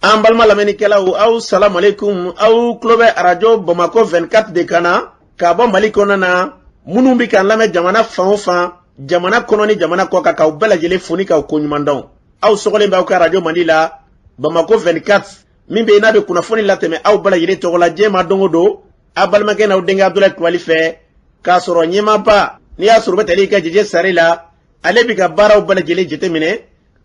An balima lamɛnnikɛlaw, aw salamualeykum. Aw tulo bɛ arajo Bamakɔ 24 de kan na k'a bɔ Mali kɔnɔ na. Minnu bɛ k'an lamɛn jamana fan o fan, jamana kɔnɔ ni jamana kɔ kan, k'aw bɛɛ lajɛlen fo ni k'aw koɲuman dɔn. Aw sɔgɔlen bɛ aw ka arajo Mandi la, Bamakɔ 24, min bɛ yen n'a bɛ kunnafoni latɛmɛ aw bɛɛ lajɛlen tɔgɔ la diɲɛ ma don o don, aw balimakɛ n'aw denkɛ Abudulayi Kulubali fɛ, k'a sɔrɔ ɲɛmaaba n'i y'a sɔrɔ u bɛ tali kɛ Jeje Sare la, ale bɛ ka baaraw bɛɛ lajɛlen jateminɛ,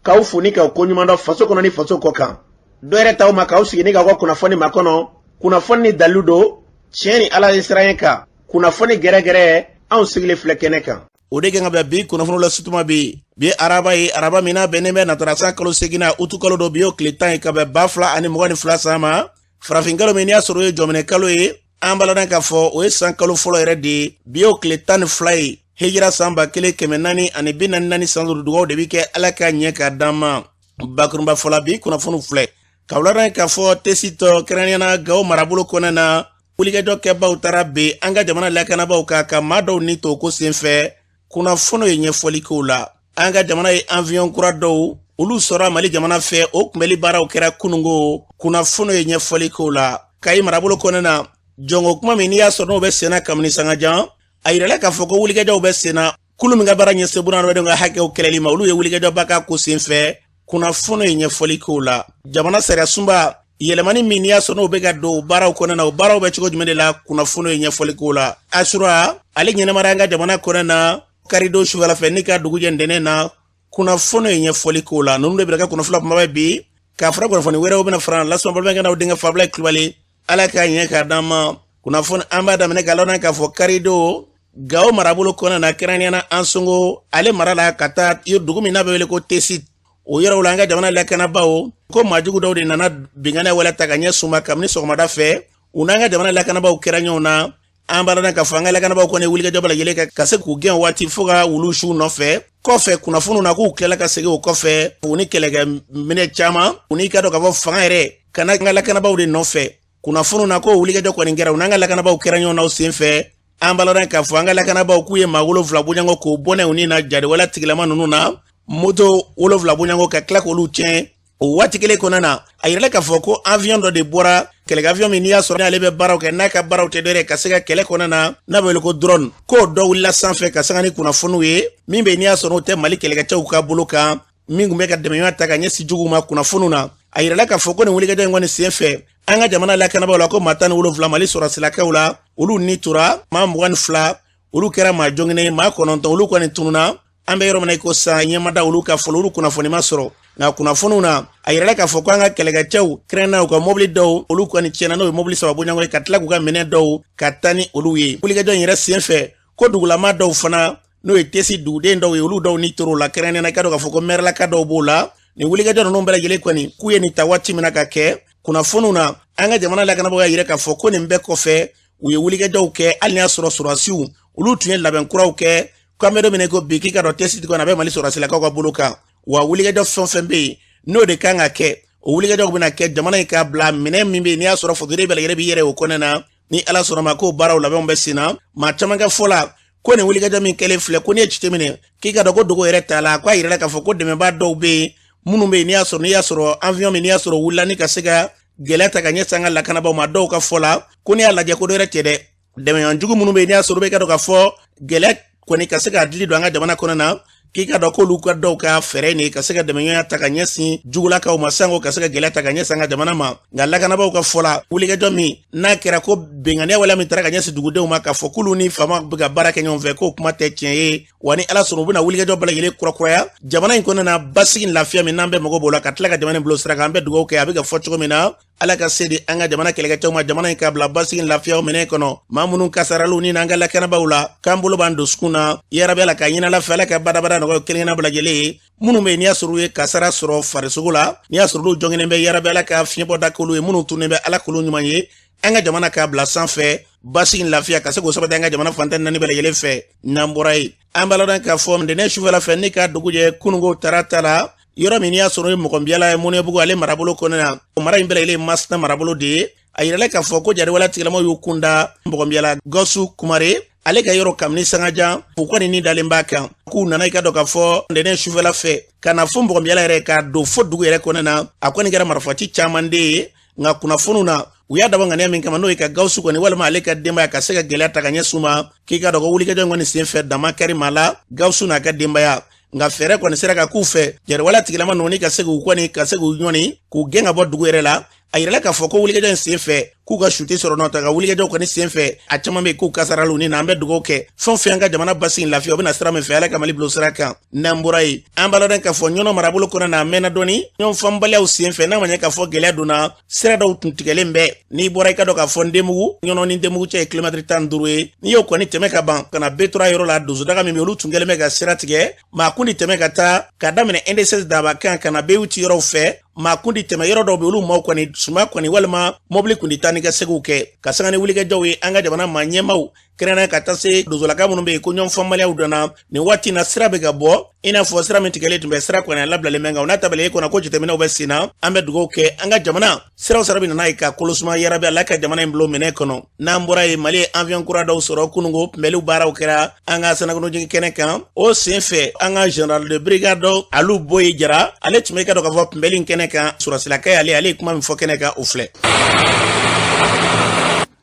k'aw fo ni k'aw koɲuman dɔn faso kɔnɔ ni faso kɔ kan. Dɔ yɛrɛ t'aw ma k'aw sigi ni k'aw ka kunnafoni makɔnɔ, kunnafoni ni dalilu don, tiɲɛ ni Ala ye siran kan, kunnafoni gɛrɛgɛrɛ, anw sigilen filɛ kɛnɛ kan. O de kan ka bɛn bi kunnafoni la sutuma bi. Bi ye araba ye, araba min n'a bɛnnen bɛ natara san kalo seginna, utu kalo don, bi y'o tile 10 ye ka bɛn 2022 san ma. Farafinkalo min n'i y'a sɔrɔ o ye jɔminɛ kalo ye, an b'a ladɔn k'a fɔ o ye san kalo fɔlɔ yɛrɛ de ye. Bi y'o tile 12 ye, hijira san 1444 san duuru. Dugaw de bi kɛ Ala ka ɲɛ k'a d'an ma. Bakurunba fɔla, bi kunnafoniw filɛ ka wuladan k'a fɔ Tesitɔ, kɛrɛnkɛrɛnnenya Gawo marabolo kɔnɔna na, wulikajɔ kɛbaw taara bin an ka jamana lakanabaaw kan ka maa dɔw ni to ko senfɛ. Kunnafoniw ye ɲɛfɔli k'o la. An ka jamana ye avion kura dɔw olu sɔrɔ Mali jamana fɛ, o kunbɛli baaraw kɛra kunungo. Kunnafoniw ye ɲɛfɔli k'o la. Kayi marabolo kɔnɔna na, jɔnko kuma min n'i y'a sɔrɔ n'o bɛ senna kabini sangajan, a yirala k'a fɔ ko wulikajɔw bɛ senna. Kulu min ka baara ɲɛsin bunadamadenw ka hakɛw kɛlɛli ma, olu ye wulikajɔba k'a ko senfɛ. Kunnafoni ye ɲɛfɔli k'o la. Jamana sariya sunba yɛlɛmani min n'i y'a sɔrɔ n'o bɛ ka don baaraw kɔnɔna na, o baaraw bɛ cogo jumɛn de la? Kunnafoni ye ɲɛfɔli k'o la. Asura ale ɲɛnamara an ka jamana kɔnɔna na karidon sufɛla fɛ ni ka dugu jɛ ntɛnɛn na. Kunnafoni ye ɲɛfɔli k'o la. Ninnu de bɛna kɛ kunnafoni kumaba bi, k'a fara kunnafoni wɛrɛw bɛna fara lasɔn. Balimakɛ n'aw denkɛ Fabulayi Kulubali, Ala k'a ɲɛ k'a d'an ma. Kunnafoni an b'a daminɛ k'a ladɔn k'a fɔ karidon Gawo marabolo kɔnɔna na, kɛrɛnkɛrɛnnenya la Ansongo ale mara la, ka taa dugu min n'a bɛ wele ko Tesit, o yɔrɔw la, an ka jamana lakanabaaw ko maajugu dɔw de nana binkanni wale ta ka ɲɛsin u ma kabini sɔgɔmada fɛ. U n'an ka jamana lakanabaaw kɛra ɲɔgɔn na. An b'a ladɔn k'a fɔ an ka lakanabaaw kɔni wulikajɔ bɛɛ lajɛlen kɛ ka se k'u gɛn waati fo ka wulu su nɔfɛ. Kɔfɛ kunnafoniw na k'u tilala ka segin o kɔfɛ, u ni kɛlɛkɛ minɛ caman, u n'i ka dɔn k'a fɔ fanga yɛrɛ ka na an ka lakanabaaw de nɔfɛ. Kunnafoniw na ko wulikajɔ kɔni kɛra, u n'an ka lakanabaaw kɛra ɲɔgɔn na o senfɛ. An b'a ladɔn k'a fɔ an ka lakanabaaw k'u ye maa 7 bɔɲɔgɔnko k'o bɔnɛ u ni na jariwala tigilama ninnu na, moto 7 bɔɲɔgɔnko ka tila k'olu tiɲɛ. O waati kelen kɔnɔna na, a yirala k'a fɔ ko avion dɔ de bɔra, kɛlɛkɛ avion min n'i y'a sɔrɔ n'ale bɛ baaraw kɛ, n'a ka baaraw tɛ dɔwɛrɛ ka se ka kɛlɛ kɔnɔna na, n'a bɛ wele ko drone, k'o dɔ wulila sanfɛ ka sanga ni kunnafoniw ye min bɛ n'i y'a sɔrɔ n'o tɛ Mali kɛlɛkɛcɛw ka bolo kan, min tun bɛ ka dɛmɛɲɔgɔn ta ka ɲɛsin juguw ma. Kunnafoniw na, a yirala k'a fɔ ko nin wulikajɔ in kɔni senfɛ, an ka jamana lakanabaaw la, ko maa 17 Mali sɔrɔsilakaw la, olu ni tora, maa 22 olu kɛra maa joginnen ye, maa 9 olu kɔni tununa. An bɛ yɔrɔ min na i ko sisan, ɲɛmada olu ka fɔlɔ, olu kunnafoni ma sɔrɔ. Nka kunnafoniw na, a yirala k'a fɔ ko an ka kɛlɛkɛcɛw kɛrɛnna u ka mobili dɔw, olu kɔni tiɲɛna, n'o ye mobili 3 bɔɲɔgɔnko ye, ka tila k'u ka minɛn dɔw ka taa ni olu ye. Wulikajɔ in yɛrɛ senfɛ, ko dugulama dɔw fana, n'o ye Tesi duguden dɔw ye, olu dɔw ni tor'o la, kɛrɛnkɛrɛnnenya la i ka dɔn k'a fɔ ko mɛrɛlaka dɔw b'o la. Nin wulikajɔ ninnu bɛɛ lajɛlen kɔni k'u ye nin ta waati min na ka kɛ, kunnafoniw na, an ka jamana lakanabagaw y'a yira k'a fɔ ko nin bɛɛ kɔfɛ, u ye wulikajɔw kɛ, hali n'a y'a sɔrɔ sɔrɔdasiw olu tun ye labɛn kuraw kɛ. K'an bɛ don min na i ko bi, k'i ka dɔn Tesiti kɔni a bɛ Mali sɔrɔdasilakaw ka bolo kan wa. Wulikajɔ fɛn o fɛn bɛ yen n'o de kan ka kɛ, o wulikajɔw bɛna kɛ jamana in ka bila minɛ min bɛ yen n'i y'a sɔrɔ fasoden bɛɛ lajɛlen b'i yɛrɛ o kɔnɔna na. Ni Ala sɔnna ma, k'o baaraw labɛnw bɛ sen na. Maa caman ka fɔ la, ko nin wulikajɔ min kɛlen filɛ, ko n'i ye jateminɛ k'i ka dɔn ko dogo yɛrɛ t'a la, ko a yirala k'a fɔ ko dɛmɛbaa dɔw bɛ yen minnu bɛ yen n'i y'a sɔrɔ avion min n'i y'a sɔrɔ wulila ni ka se ka gɛlɛya ta ka ɲɛsin an ka lakanabaaw ma. Dɔw ka fɔ la, ko n'i y'a lajɛ, ko dɔ wɛrɛ tɛ dɛ, dɛmɛɲɔgɔn jugu minnu bɛ yen n'i y'a sɔrɔ bɛ ka dɔn k'a fɔ gɛlɛya kɔni ka se ka dili don an ka jamana kɔnɔ na, k'i ka dɔn k'olu ka dɔw ka fɛɛrɛ nin ka se ka dɛmɛɲɔgɔnya ta ka ɲɛsin jugulakaw ma, sanko ka se ka gɛlɛya ta ka ɲɛsin an ka jamana ma. Nka lakanabaaw ka fɔ la, wulikajɔ min n'a kɛra, ko binkanniya waleya min taara ka ɲɛsin dugudenw ma, k'a fɔ k'olu ni faama bɛ ka baara kɛ ɲɔgɔn fɛ, k'o kuma tɛ tiɲɛ ye wa. Ni Ala sɔnna, u bɛna wulikajɔ bɛɛ lajɛlen kurakuraya jamana in kɔnɔna na, basigi ni lafiya min n'an bɛɛ mago b'o la, ka tila ka jamana in bila sira kan. An bɛ dugawu kɛ, a bɛ ka fɔ cogo min na, Ala ka se di an ka jamana kɛlɛkɛcɛw ma, jamana in ka bila basigi ni lafiyaw minɛ kɔnɔ. Maa minnu kasaraliw ni n'an ka lakanabaaw la, k'an bolo b'an dusukun na yarabi. Ala ka ɲini Ala fɛ, Ala ka badabada nɔgɔya kelen-kelenna bɛɛ lajɛlen ye. Minnu bɛ yen n'i y'a sɔrɔ u ye kasara sɔrɔ farisogo la, n'i y'a sɔrɔ olu jɔnginen bɛ, yarabi Ala ka fiɲɛbɔda k'olu ye. Minnu tunnen bɛ, Ala k'olu ɲuman ye. An ka jamana k'a bila sanfɛ, basigi ni lafiya ka se k'o sabati an ka jamana fan 14 bɛɛ lajɛlen fɛ. N'an bɔra yen, an b'a ladɔn k'a fɔ ntɛnɛn sufɛla fɛ ni ka dugu jɛ kununko tarata la, yɔrɔ min n'i y'a sɔrɔ ye Mɔgɔnbiyala ye, Mɔnɛbugu ale marabolo kɔnɔ na, o mara in bɛɛ lajɛlen ye Masina marabolo de ye. A yirala k'a fɔ ko jariwala tigilamaw y'u kunda Mɔgɔnbiyala Gawusu Kumare Ale ka yɔrɔ kabini sangajan u kɔni ni dalen b'a kan k'u nana i ka dɔn k'a fɔ ntɛnɛn sufɛla fɛ ka na fo Nbɔgɔnbiyala yɛrɛ ka don fo dugu yɛrɛ kɔnɔ na. A kɔni kɛra marifaci caman de ye, nka kunnafoniw na u y'a dabɔ ŋaniya min kama, n'o ye ka Gawusu kɔni walima ale ka denbaya ka se ka gɛlɛya ta ka ɲɛsin u ma, k'i ka dɔn ko wulikajɔ in kɔni senfɛ dama kari maa la Gawusu n'a ka denbaya. Nka fɛɛrɛ kɔni sera ka k'u fɛ, jɛrɛwala tigilama ninnu ka se k'u kɔni ka se k'u ɲɔni k'u gɛn ka bɔ dugu yɛrɛ la. A yirala k'a fɔ ko wulikajɔ in senfɛ k'u ka su tɛ sɔrɔ nɔ ta ka wulikajɔ kɔni senfɛ a caman bɛ yen k'u kasaraliw ni na. An bɛ dugawu kɛ fɛn o fɛn an ka jamana basigi lafiya, o bɛna sira min fɛ, Ala ka Mali bila o sira kan. N'an bɔra yen, an b'a ladɔn k'a fɔ Ɲɔnɔ marabolo kɔnɔ na, a mɛnna dɔɔni ɲɔgɔn faamubaliyaw senfɛ, n'a ma ɲɛ k'a fɔ gɛlɛya donna, sira dɔw tun tigɛlen bɛ. N'i bɔra i ka dɔn k'a fɔ Ndenbugu, Ɲɔnɔ ni Ndenbugu cɛ ye kilomɛtiri 15 ye. N'i y'o kɔni tɛmɛ ka ban ka na Betura yɔrɔ la, donsodaga min bɛ, olu tun kɛlen bɛ ka sira tigɛ. Maa kun di tɛmɛ ka taa ka daminɛ NDSS daba kan ka na B8 yɔrɔw fɛ, maa kun di tɛmɛ yɔrɔ dɔw bɛ, olu maaw kɔni suma kɔni walima mɔbili kun di taa ni ka segiw kɛ. Ka sanga ni wulikajɔw ye, an ka jamana maa ɲɛmaaw kɛrɛnkɛrɛn ka taa se donsolaka minnu bɛ yen ko ɲɔgɔn faamubaliyaw donna, nin waati na sira bɛ ka bɔ i n'a fɔ sira min tigɛlen tun bɛ, sira kɔni a labilalen bɛ, nka o n'a ta bɛɛ e kɔnɔ ko jateminɛw bɛ sen na. An bɛ dugawu kɛ an ka jamana siraw sara bɛ nana ye ka kolosuma yarabi, Ala ka jamana in bilo minɛ kɔnɔ. N'an bɔra yen, Mali ye avion kura dɔw sɔrɔ kunungo, kunbɛliw baaraw kɛra an ka sanakɔnɔjigin kɛnɛ kan. O sen fɛ, an ka général de brigade Alu Boyi Jara, ale tun bɛ i ka dɔn k'a fɔ kunbɛli kɛnɛ kan. Sɔrɔsilakɛ ale, ale ye kuma min fɔ kɛnɛ kan, o filɛ.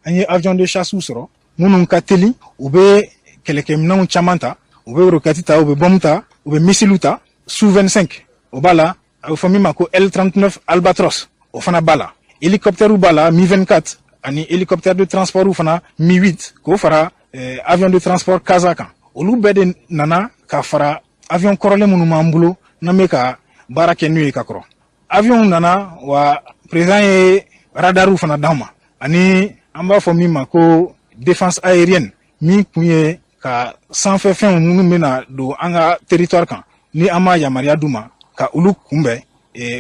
An ye avion de chasse sɔrɔ minnu ka teli, u bɛ kɛlɛkɛminɛnw caman ta, u bɛ roquette ta, u bɛ bombe ta, u bɛ missile ta. Su 25 o b'a la, a bɛ fɔ min ma ko L39 Albatros, o fana b'a la. Hélicoptère b'a la, Mi 24 ani hélicoptère de transport fana Mi 8, k'o fara avion de transport Casa kan. Olu bɛɛ de nana ka fara avion kɔrɔlen minnu b'an bolo n'an bɛ ka baara kɛ n'u ye ka kɔrɔ. Avion nana wa, président ye radarw fana d'an ma, ani an b'a fɔ min ma ko défense aérienne, min kun ye ka sanfɛfɛnw minnu bɛna don an ka territoire kan ni an ma yamaruya d'u ma, ka olu kunbɛn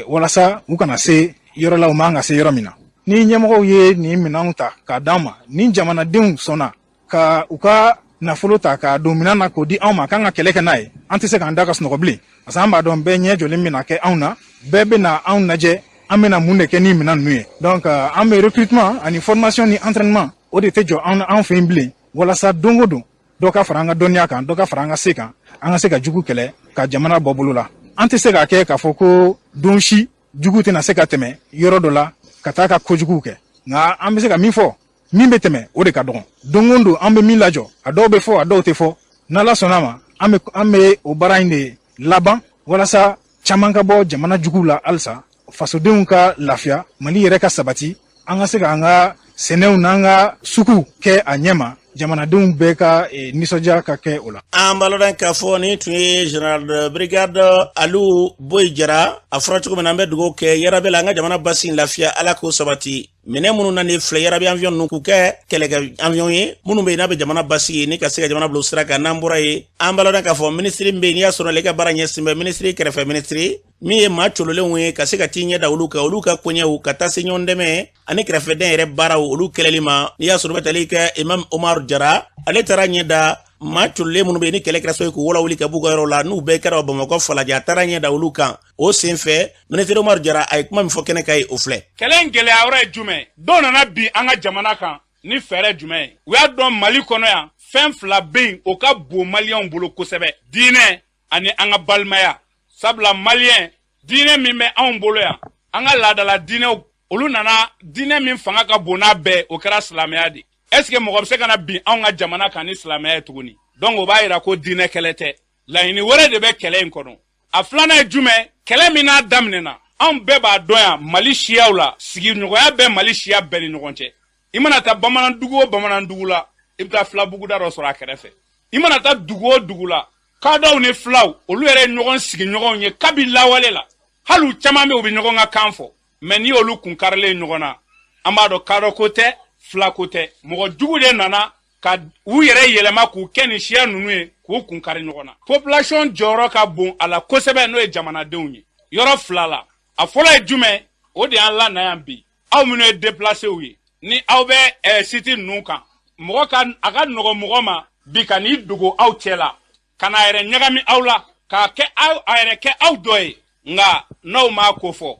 walasa u kana se yɔrɔ la u man ka se yɔrɔ min na. Ni ɲɛmɔgɔw ye nin minɛnw ta k'a d'an ma, ni jamanadenw sɔnna ka u ka nafolo ta k'a don minɛn na k'o di anw ma k'an ka kɛlɛ kɛ n'a ye, an tɛ se k'an da ka sunɔgɔ bilen, parce que an b'a dɔn bɛɛ ɲɛ jɔlen bɛna kɛ anw na, bɛɛ bɛna anw lajɛ an bɛna mun de kɛ ni minɛn ninnu ye. Donc an bɛ recrutement ani formation ni entraînement, o de tɛ jɔ an fɛ yen bilen, walasa don o don dɔ ka fara an ka dɔnniya kan, dɔ ka fara an ka se kan, an ka se ka jugu kɛlɛ ka jamana bɔ bolo la. An tɛ se k'a kɛ k'a fɔ ko don si jugu tɛna se ka tɛmɛ yɔrɔ dɔ la ka taa ka kojuguw kɛ, nka an bɛ se ka min fɔ, min bɛ tɛmɛ o de ka dɔgɔn. Don o don an bɛ min lajɔ, a dɔw bɛ fɔ, a dɔw tɛ fɔ. N'Ala sɔnna ma, an bɛ o baara in de laban walasa caman ka bɔ jamana juguw la halisa, fasodenw ka lafiya, Mali yɛrɛ ka sabati, an ka se k'an ka sɛnɛw n'an ka suguw kɛ a ɲɛ ma, jamanadenw bɛɛ ka nisɔndiya ka kɛ o la. An b'a lɔn k'a fɔ nin tun ye général de brigade Alu Boyi Jara. A fɔra cogo min na, an bɛ dugawu kɛ yarabi la an ka jamana basi lafiya, Ala k'o sabati. Minɛn minnu na nin filɛ, yarabi avion ninnu k'u kɛ kɛlɛkɛ avion ye minnu bɛ yen n'a bɛ jamana basigi ni ka se ka jamana bila sira kan. N'an bɔra yen, an b'a lɔn k'a fɔ minisiri min bɛ yen, n'i y'a sɔrɔ ale ka baara ɲɛsin bɛ minisiri kɛrɛfɛ, minisiri min ye maa cololenw ye, ka se ka t'i ɲɛ da olu kan, olu ka koɲɛw ka taa se ɲɔgɔn dɛmɛ ani kɛrɛfɛdɛn yɛrɛ baaraw olu kɛlɛli ma, n'i y'a sɔrɔ bɛ tali kɛ Imam Omar Jara, ale taara ɲɛ da maa cololen minnu bɛ yen ni kɛlɛ kɛra sababu ye k'u walawuli ka b'u ka yɔrɔ la, n'u bɛɛ kɛra Bamakɔ Falajɛ, a taara ɲɛ da olu kan. O sen fɛ, minisiri Omar Jara a ye kuma min fɔ kɛnɛ kan ye, o filɛ. Kɛlɛ in gɛlɛya yɔrɔ ye jumɛn? Dɔw nana bin an ka jamana kan ni fɛɛrɛ jumɛn ye? U y'a dɔn Mali kɔnɔ yan, fɛn fila bɛ yen, o ka bon Maliyɛnw bolo kosɛbɛ: diinɛ ani an ka balimaya. Sabula Maliyɛn, diinɛ min bɛ anw bolo yan, an ka laadala diinɛw, olu nana diinɛ min fanga ka bon n'a bɛɛ, o kɛra silamɛya de. Est ce que mɔgɔ bɛ se ka na bin anw ka jamana kan ni silamɛya ye tuguni? Donc o b'a yira ko diinɛ kɛlɛ tɛ, laɲini wɛrɛ de bɛ kɛlɛ in kɔnɔ. A filanan ye jumɛn? Kɛlɛ min n'a daminɛna, anw bɛɛ b'a dɔn yan Mali siyaw la, sigiɲɔgɔnya bɛ Mali siya bɛɛ ni ɲɔgɔn cɛ. I mana taa bamanan dugu o bamanan dugu la, i bɛ taa filabuguda dɔ sɔrɔ a kɛrɛfɛ. I mana taa dugu o dugu la, kadaw ni filaw, olu yɛrɛ ye ɲɔgɔn sigiɲɔgɔnw ye kabi lawale la. Hali u caman bɛ, u bɛ ɲɔgɔn ka kan fɔ. Mɛ n'i y'olu kun karilen ɲɔgɔn na, an b'a dɔn kadɔ ko tɛ, fila ko tɛ, mɔgɔ jugu de nana ka u yɛrɛ yɛlɛma k'u kɛ nin siya ninnu ye k'u kun kari ɲɔgɔn na. Population jɔyɔrɔ ka bon a la kosɛbɛ, n'o ye jamanadenw ye, yɔrɔ fila la. A fɔlɔ ye jumɛn? O de y'an la yan bi. Aw minnu ye déplacéw ye, ni aw bɛ site ninnu kan, mɔgɔ ka a ka nɔgɔ mɔgɔ ma bi ka n'i dogo aw cɛ la, ka n'a yɛrɛ ɲagami aw la, k'a kɛ aw a yɛrɛ kɛ aw dɔ ye. Nka n'aw m'a ko fɔ,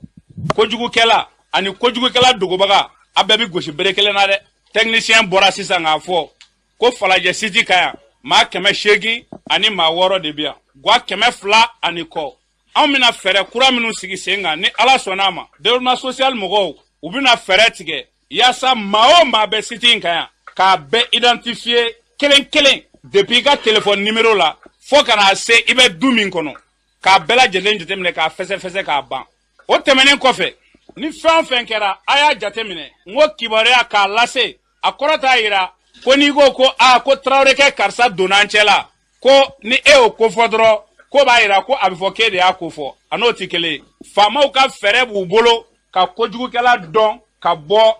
kojugukɛla ani kojugukɛla dogobaga, a bɛɛ bɛ gosi bere kelen na dɛ. Technicien bɔra sisan k'a fɔ Ko Falajɛ site kan yan, maa 806 de bɛ yan, gwa 200 ani kɔ. Anw bɛna fɛɛrɛ kura minnu sigi sen kan, ni Ala sɔnna a ma, développement social mɔgɔw, u bɛna fɛɛrɛ tigɛ yaasa maa o maa bɛ site in kan yan, k'a bɛɛ identifier kelen kelen, depuis i ka téléphone numéro la fo ka na se i bɛ du min kɔnɔ, k'a bɛɛ lajɛlen jateminɛ, k'a fɛsɛfɛsɛ, k'a ban. O tɛmɛnen kɔfɛ, ni fɛn o fɛn kɛra, a y'a jateminɛ n ko kibaruya k'a lase, a kɔrɔ t'a yira ko n'i ko ko aa ko Tarawelekɛ karisa donna an cɛ la, ko ni e y'o ko fɔ dɔrɔn, ko b'a yira ko a bɛ fɔ k'e de y'a ko fɔ. A n'o tɛ kelen ye. Faamaw ka fɛɛrɛ b'u bolo ka kojugukɛla dɔn ka bɔ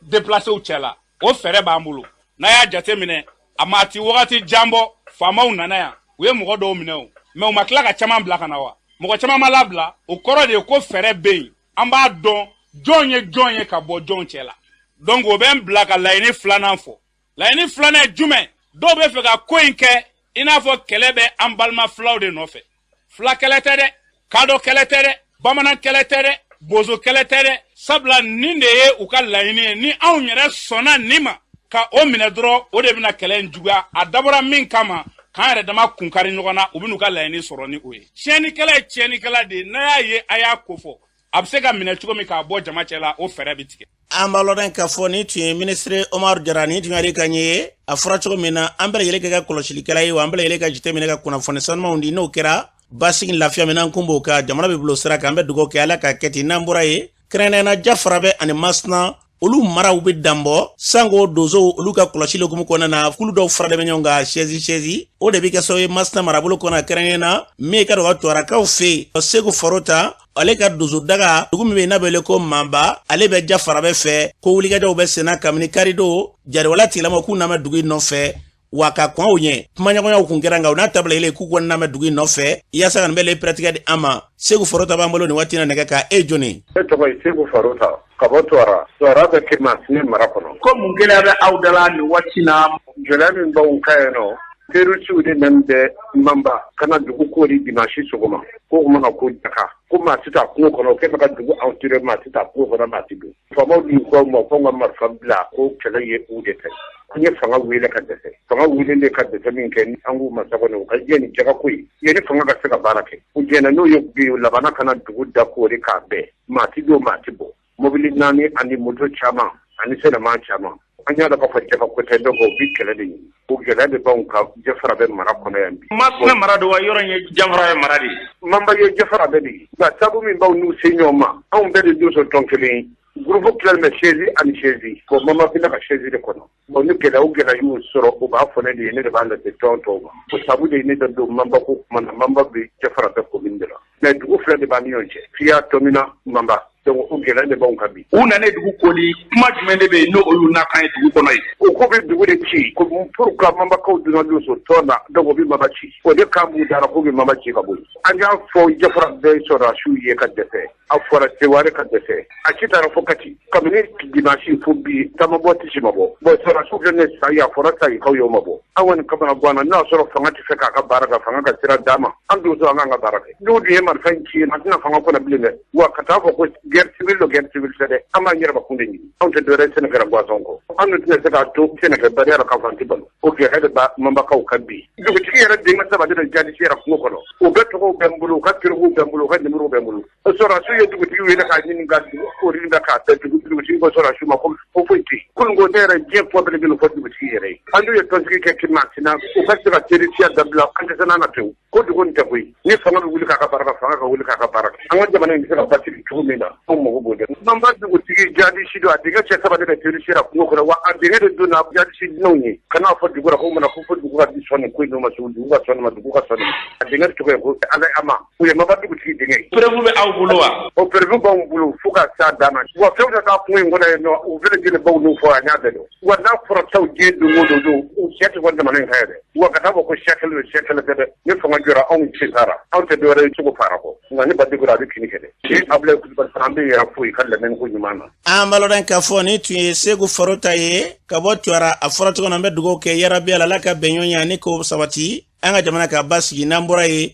déplacéw cɛ la. O fɛɛrɛ b'an bolo. N'a y'a jateminɛ, a ma ti wagati jan bɔ, faamaw nana yan, u ye mɔgɔ dɔw minɛ o, mais u ma tila ka caman bila ka na wa? Mɔgɔ caman ma labila. O kɔrɔ de ye ko fɛɛrɛ bɛ yen, an b'a dɔn jɔn ye jɔn ye ka bɔ jɔn cɛ la. Donc o bɛ n bila ka laɲini filanan fɔ. Laɲini filanan ye jumɛn? Dɔw bɛ fɛ ka ko in kɛ i n'a fɔ kɛlɛ bɛ an balima filaw de nɔfɛ. Fila kɛlɛ tɛ dɛ, kadɔ kɛlɛ tɛ dɛ, bamanan kɛlɛ tɛ dɛ, bozo kɛlɛ tɛ dɛ, sabula nin de ye u ka laɲini ye. Ni anw yɛrɛ sɔnna nin ma ka o minɛ dɔrɔn, o de bɛna kɛlɛ in juguya. A dabɔra min kama, k'an yɛrɛ dama kunkari ɲɔgɔn na, u bɛn'u ka laɲini sɔrɔ ni o ye. Tiɲɛnikɛla ye tiɲɛnikɛla de ye. N'a y'a ye, a y'a kofɔ, a bɛ se ka minɛ cogo min k'a bɔ jama cɛ la, o fɛɛrɛ bɛ tigɛ. An b'a lɔn k'a fɔ nin tun ye minisiri Umaru Jara, nin tun y'ale kan ye. A fɔra cogo min na, an bɛɛ lajɛlen ka kɛ kɔlɔsilikɛla ye wa, an bɛɛ lajɛlen ka jateminɛ ka kunnafoni sanumanw di. N'o kɛra, basigi lafiya min n'an kun b'o kan, jamana bɛ bila o sira kan. An bɛ dugawu kɛ, Ala k'a kɛ ten. N'an bɔra yen, kɛrɛnkɛrɛnnenya la, Jafarabɛ ani Masina, olu maraw bɛ danbɔ sanko donsow olu ka kɔlɔsili hukumu kɔnɔna na. Kulu dɔw faralen bɛ ɲɔgɔn kan sɛzi sɛzi, o de bɛ kɛ sababu ye Masina marabolo kɔnɔ, kɛrɛnkɛrɛnnenya la min ye ka dɔn ka Tuwarakaw fɛ yen, Segu Farota, ale ka donso daga dugu min bɛ yen n'a bɛ wele ko Manba, ale bɛ Jafarabɛ fɛ, ko wulikajɔw bɛ senna kabini karidon. Jariwala tigilamɔgɔw k'u nana dugu in nɔfɛ wa ka kɔn o ɲɛ, kumaɲɔgɔnyaw kun kɛra, nka u n'a tabila yɛlɛ k'u kɔni nana dugu in nɔfɛ yaasa ka nin bɛɛ pɛrɛtigɛ di an ma. Segu Farota b'an bolo nin waati na nɛgɛ kan. E jɔni? Ne tɔgɔ ye Segu Farota ka bɔ Tuwara. Tuwara bɛ kɛ Masina mara kɔnɔ. Ko mun gɛlɛya bɛ aw da la nin waati na? Gɛlɛya min b'anw kan yan nɔ, terroristew de nana bɛ Manba ka na dugu koori dimanche sɔgɔma, ko kuma na ko jaka ko maa tɛ taa kungo kɔnɔ, o kɛ ka dugu entouré, maa tɛ taa kungo kɔnɔ, maa tɛ don. Faamaw dun ko ma ko ka marifa bila, ko kɛlɛ ye u de fɛ. An ye fanga wele ka dɛsɛ, fanga wele ka dɛsɛ min kɛ, an k'u ma sago u ka jɛ ni jagako ye, yanni fanga ka se ka baara kɛ. U jɛna n'o ye bi, labanna ka na dugu da koori k'a bɛɛ, maa tɛ don, maa tɛ bɔ, mobili naani ani moto caman ani sɛnɛman caman. An y'a dɔn k'a fɔ jaka ko tɛ, donc u bi kɛlɛ de ɲini. O gɛlɛya de b'anw kan Jafarabɛ mara kɔnɔ yan bi. Masina mara don wa, yɔrɔ in ye Jafarabɛ mara de ye? Manba ye Jafarabɛ de ye, nka sabu min b'anw n'u se ɲɔgɔn ma, anw bɛɛ de donso tɔn kelen ye. Groupe tilalen bɛ 16 ani 16. Bon, Manba bɛ ka 16 de kɔnɔ. Bon, ni gɛlɛya o gɛlɛya y'u sɔrɔ, u b'a fɔ ne de ye, ne de b'a lase tɔn tɔw ma. O sabu de ye ne da don Manba ko kuma na. Manba bɛ Jafarabɛ commune de la, mais dugu fila de b'an ni ɲɔgɔn cɛ, Fiya, Tɔmina, Manba. Donc o gɛlɛya de b'anw kan bi. U nana dugu koli, kuma jumɛn de bɛ yen n'o y'u nakan ye dugu kɔnɔ yen? O ko bɛ dugu de ci ko pourquoi Manbakaw donna donso tɔn na, donc o bɛ Manba ci. O de kan b'u dara k'u bɛ Manba ci ka bɔ yen. An y'a fɔ Jafarabɛ sɔrɔdasiw ye ka dɛsɛ, a fɔra Seware ka dɛsɛ, a ci taara fo Kati. Kabini dimanche fo bi, ta ma bɔ, tisi ma bɔ. Bon, sɔrɔdasiw filɛ nin ye Sayi, a fɔra Sayikaw ye, o ma bɔ. An kɔni kamana ganna. N'a sɔrɔ fanga tɛ fɛ k'a ka baara kɛ, fanga ka sira d'a ma, an donso an k'an ka baara kɛ. N'u dun ye marifa in ci, an tɛna fanga kɔnɔ bilen dɛ. Wa ka taa fɔ ko guerre civile don, guerre civile tɛ dɛ. An b'an yɛrɛbakun de ɲini, anw tɛ dɔwɛrɛ sɛnɛkɛla gansan kɔ. An dun tɛna se k'a to sɛnɛkɛbaliya la k'a fɔ an tɛ balo. O gɛlɛya de b'a Manbakaw kan bi. Dugutigi yɛrɛ denkɛ saba de bɛ jadisi yɛrɛ kungo kɔnɔ. U bɛɛ tɔgɔw bɛ n bolo, u ka tériw bɛ n bolo, u ka numéro bɛ n bolo. Sɔrɔdasiw ye dugutigi wele k'a ɲini ka dugu koori da k'a bɛɛ dugu. Dugutigi ko sɔrɔdasiw ma ko foyi tɛ yen. Kunun ko ne yɛrɛ diɲɛ kuma bɛɛ lajɛlen fɔ dugutigi yɛrɛ ye. An dun ye tɔnsigi kɛ Kimasina, u ka se ka terrorisiya dabila, an tɛ se n'a na pewu. Ko dugu nin tɛ koyi. Ni fanga bɛ wuli k'a ka baara kɛ, fanga ka wuli k'a ka baara kɛ. An ka jamana in bɛ se ka basigi cogo min na, anw mago b'o de la. Manba dugutigi jadisi don, a denkɛ cɛ saba de bɛ terrorisiya la kungo kɔnɔ wa, a denkɛ de donna jadisi dunanw ye. Ka n'a fɔ dugu la ko mana ko fo dugu ka sɔn nin ko in ma, dugu ka sɔn nin ma, dugu ka sɔn nin ma. A denkɛ tɔgɔ ye ko Ala ama. U ye Manba dugutigi denkɛ ye. Preuve bɛ aw bolo wa? O preuve b'anw bolo fo ka s'a dan na. Wa fɛn o fɛn k'a kungo in kɔnɔ yen nɔ, u bɛɛ lajɛlen baw n'u fɔ, an y'a bɛɛ dɔn. Wa n'a fɔra taw diɲɛ don o don don, u siya tɛ bɔ jamana in kan yɛrɛ. Wa ka taa fɔ ko siya kelen don, siya kelen tɛ dɛ. Ni fanga jɔra, anw sen taara. Anw tɛ dɔwɛrɛ ye cogo fara kɔ. Nka ni ba degera, a bɛ kini kɛ dɛ. Ni Abulayi Kulubali fana, an bɛ yɛrɛ fo i ka lamɛnni ko ɲuman na. An b'a lɔn k'a fɔ nin tun ye Segu Farota ye ka bɔ Tuwara. A fɔra cogo min na, an bɛ dugawu kɛ, yarabi Ala ka bɛnɲɔgɔnya ni k'o sabati an ka jamana ka basigi. N'an bɔra yen,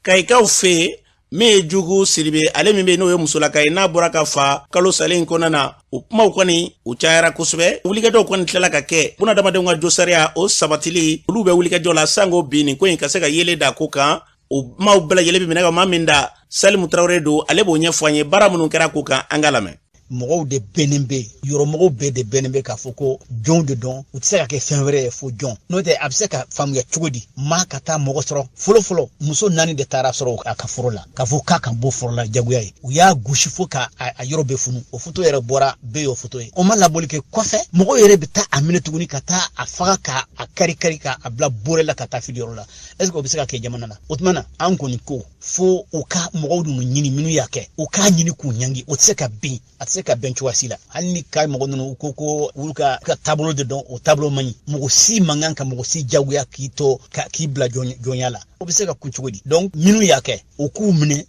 Kayikaw fɛ yen. Min ye Jugu Sidibe, ale min bɛ yen n'o ye musolaka ye, n'a bɔra ka fa kalo salen in kɔnɔna na, o kumaw kɔni u cayara kosɛbɛ. Wulikajɔw kɔni tilala ka kɛ bunadamadenw ka josariya o sabatili, olu bɛ wulikajɔ la sanko bi nin ko in ka se ka yeelen da ko kan. O kumaw bɛɛ lajɛlen bɛ minɛ ka maa min da, Salimu Tarawele don, ale b'o ɲɛfɔ an ye baara minnu kɛra ko kan. An ka lamɛn. Mɔgɔw de bɛnnen bɛ, yɔrɔmɔgɔw bɛɛ de bɛnnen bɛ k'a fɔ ko jɔnw de dɔn, u tɛ se ka kɛ fɛn wɛrɛ ye fo jɔn. N'o tɛ, a bɛ se ka faamuya cogo di maa ka taa mɔgɔ sɔrɔ? Fɔlɔ fɔlɔ, muso naani de taara sɔrɔ a ka foro la, k'a fɔ k'a kan bɔ foro la jagoya ye. U y'a gosi fo ka a yɔrɔ bɛɛ funu. O foto yɛrɛ bɔra bɛɛ y'o foto ye. O ma labɔli kɛ kɔfɛ, mɔgɔw yɛrɛ bɛ taa a minɛ tuguni ka taa a faga, ka a kari kari, ka a bila bɔrɛ la ka taa fili yɔrɔ la. Est ce que o bɛ se ka kɛ jamana na? O tuma na, an kɔni ko fo u ka mɔgɔw ninnu ɲini, minnu y'a kɛ, u k'a ɲini k'u ɲangi. O tɛ se ka bin, a tɛ se ka bɛn cogoya si la. Hali ni ka mɔgɔ ninnu ko ko olu ka taabolo de dɔn, o taabolo man ɲi. Mɔgɔ si man kan ka mɔgɔ si jagoya k'i to k'i bila jɔnya la. O bɛ se ka kun cogo di? Donc minnu y'a kɛ, u k'u minɛ,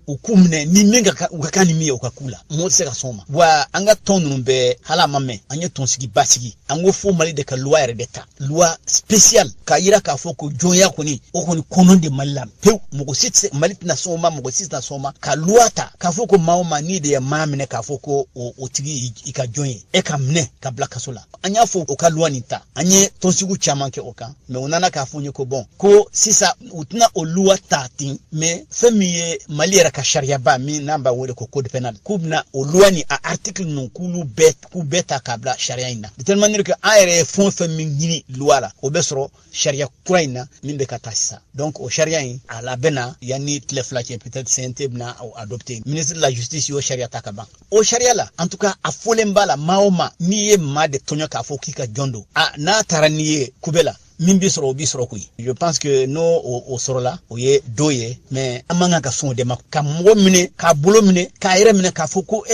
u k'u minɛ ni min ka kan, u ka kan ni min ye, u ka k'u la. Mɔgɔ tɛ se ka sɔn o ma. Wa an ka tɔn ninnu bɛɛ, hali a ma mɛn, an ye tɔnsigi ba sigi. An ko fo Mali de ka loi yɛrɛ de ta, loi spéciale, k'a yira k'a fɔ ko jɔnya kɔni, o kɔni kɔnɔ de Mali la pewu. Mɔgɔ si tɛ se, Mali tɛna sɔn o ma, mɔgɔ si tɛna sɔn o ma ka loi ta k'a fɔ ko maa o maa n'i de ye maa minɛ k'a fɔ ko o tigi i ka jɔn ye, e ka minɛ ka bila kaso la. An y'a fɔ o ka loi nin ta. An ye tɔnsigiw caman kɛ o kan, mais u nana k'a fɔ n ye ko bon, ko sisan u tɛna o loi ta ten, mais fɛn min ye Mali yɛrɛ ka sariyaba min n'an b'a wele ko code pénal, k'u bɛna o loi ni a article ninnu, k'olu bɛɛ, k'u bɛɛ ta k'a bila sariya in na, de telle manière que an yɛrɛ ye fɛn o fɛn min ɲini loi la, o bɛ sɔrɔ sariya kura in na min bɛ ka taa sisan. Donc o sariya in, a labɛnna yanni tile 2 cɛ, peut-être CNT bɛna o adopter. Ministre de la justice y'o sariya ta ka ban. O sariya la, en tout cas, a fɔlen b'a la, maa o maa n'i ye maa de tɔɲɔ k'a fɔ k'i ka jɔn don, a n'a taara n'i ye kubɛ la, min bɛ sɔrɔ, o bɛ sɔrɔ koyi. Je pense que n'o o sɔrɔla, o ye do ye. Mais an man kan ka sɔn o de ma, ka mɔgɔ minɛ, k'a bolo minɛ, k'a yɛrɛ minɛ, k'a fɔ ko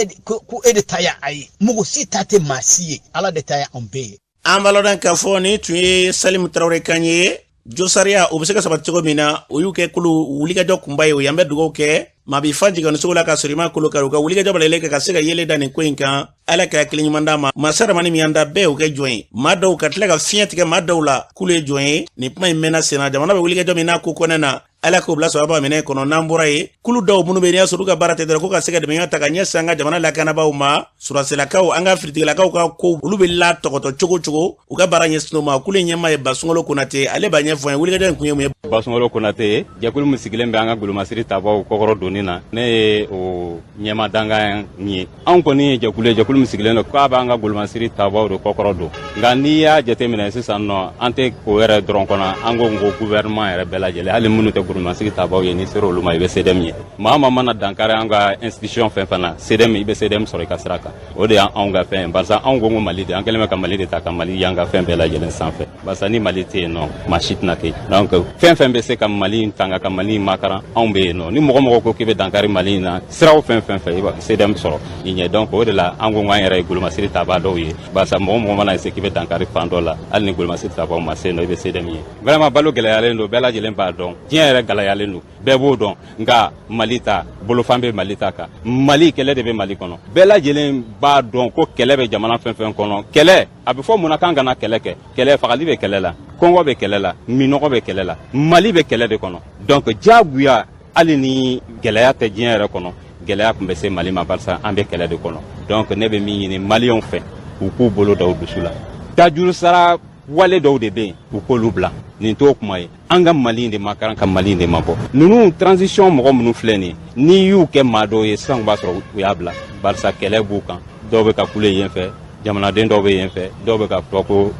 e de ta y'a ye. Mɔgɔ si ta tɛ maa si ye, Ala de ta ye anw bɛɛ ye. An b'a lɔn k'a fɔ nin tun ye Salimu Tarawele kan ye. Josariya o bɛ se ka sabati cogo min na, o y'u kɛ kolo wulikajɔ kunba ye. O ye an bɛ dugawu kɛ maa b'i fa jigin sogo la ka sɔrɔ i ma kolo kari. U ka wulikajɔ balalen kɛ ka se ka yeelen da nin ko in kan. Ala ka hakili ɲuman d'a ma. Masa ramani min y'an da bɛɛ, o kɛ jɔn ye. Maa dɔw ka tila ka fiɲɛ tigɛ maa dɔw la k'olu ye jɔn ye. Nin kuma in mɛnna senna, jamana bɛ wulikajɔ min n'a ko kɔnɛ na, Ala k'o bila sababa minɛ kɔnɔ. N'an bɔra yen, kulu dɔw minnu bɛ n'i y'a sɔrɔ u ka baara tɛ dɔrɔn ko ka se ka dɛmɛ ta ka ɲɛsin an ka jamana lakanabaaw ma, sɔrɔdasilakaw, an ka finitigilakaw ka ko olu bɛ la tɔgɔtɔ cogo cogo, u ka baara ɲɛsin o ma. Kulu in ɲɛmaa ye Basungalo Konate, ale b'a ɲɛfɔ an ye wulikajɔ in kun ye mun ye. Basungalo Konate, jɛkulu min sigilen bɛ an ka golomasiri tabaw kɔkɔrɔ donni na, ne ye o ɲɛma dankan ye. Anw kɔni ye jɛkulu ye, jɛkulu min sigilen don k'a b'an ka golomasiri tabaw de kɔkɔrɔ don. Nka n'i y'a jateminɛ sisan nɔ, an tɛ o yɛrɛ dɔrɔn kɔnɔ, an ko gouvernement yɛrɛ bɛɛ lajɛlen, hali minnu tɛ golomasiri tabaw ye, n'i sera olu ma, i bɛ CDM ye. Maa maa mana dankari an ka institution fɛn fɛn na, CDM, i bɛ CDM sɔrɔ i ka sira kan. O de y'anw ka fɛn ye, barisa anw ko Mali de, an kɛlen bɛ ka Mali de ta ka Mali y'an ka fɛn bɛɛ lajɛlen sanfɛ, barisa ni Mali tɛ yen nɔ, maa si tɛna kɛ yen. Donc fɛn fɛn bɛ se ka Mali in tanga, ka Mali in makaran, anw bɛ yen nɔ. Ni mɔgɔ mɔgɔ ko k'i bɛ dankari Mali in na siraw fɛn fɛn fɛ, i b'a CDM sɔrɔ i ɲɛ. Donc o de la an ko k'an yɛrɛ ye golomasiri tabaa dɔw ye, barisa mɔgɔ mɔgɔ mana se k'i bɛ dankari fan dɔ la, hali ni golomasiri tabaw ma se yen nɔ, i bɛ CDM ye. Vraiment, balo gɛlɛyalen don, bɛɛ lajɛlen b'a dɔn, diɲɛ yɛrɛ gɛlɛyalen don, bɛɛ b'o dɔn. Nka Mali ta bolofan bɛ Mali ta kan, Mali kɛlɛ de bɛ Mali kɔnɔ. Bɛɛ lajɛlen b'a dɔn ko kɛlɛ bɛ jamana fɛn fɛn kɔnɔ. Kɛlɛ a bɛ fɔ mun na k'an kana kɛlɛ kɛ? Kɛlɛ, fagali bɛ kɛlɛ la, kɔngɔ bɛ kɛlɛ la, minɔgɔ bɛ kɛlɛ la, Mali bɛ kɛlɛ de kɔnɔ. Donc diyagoya, hali ni gɛlɛya tɛ diɲɛ yɛrɛ kɔnɔ, gɛlɛya tun bɛ se Mali ma, barisa an bɛ kɛlɛ de kɔnɔ. Donc ne bɛ min ɲini Maliyɛnw fɛ, u k'u bolo da u dusu la. Tajuru sara wale dɔw de bɛ yen, u k'olu bila. Nin t'o kuma ye. An ka Mali in de makaran, ka Mali in de mabɔ. Ninnu transition mɔgɔ minnu filɛ nin ye, n'i y'u kɛ maa dɔw ye sisan, u b'a sɔrɔ u y'a bila, barisa kɛlɛ b'u kan. Dɔw bɛ ka kule yen fɛ, jamanaden dɔw bɛ yen fɛ, dɔw bɛ ka fɔ ko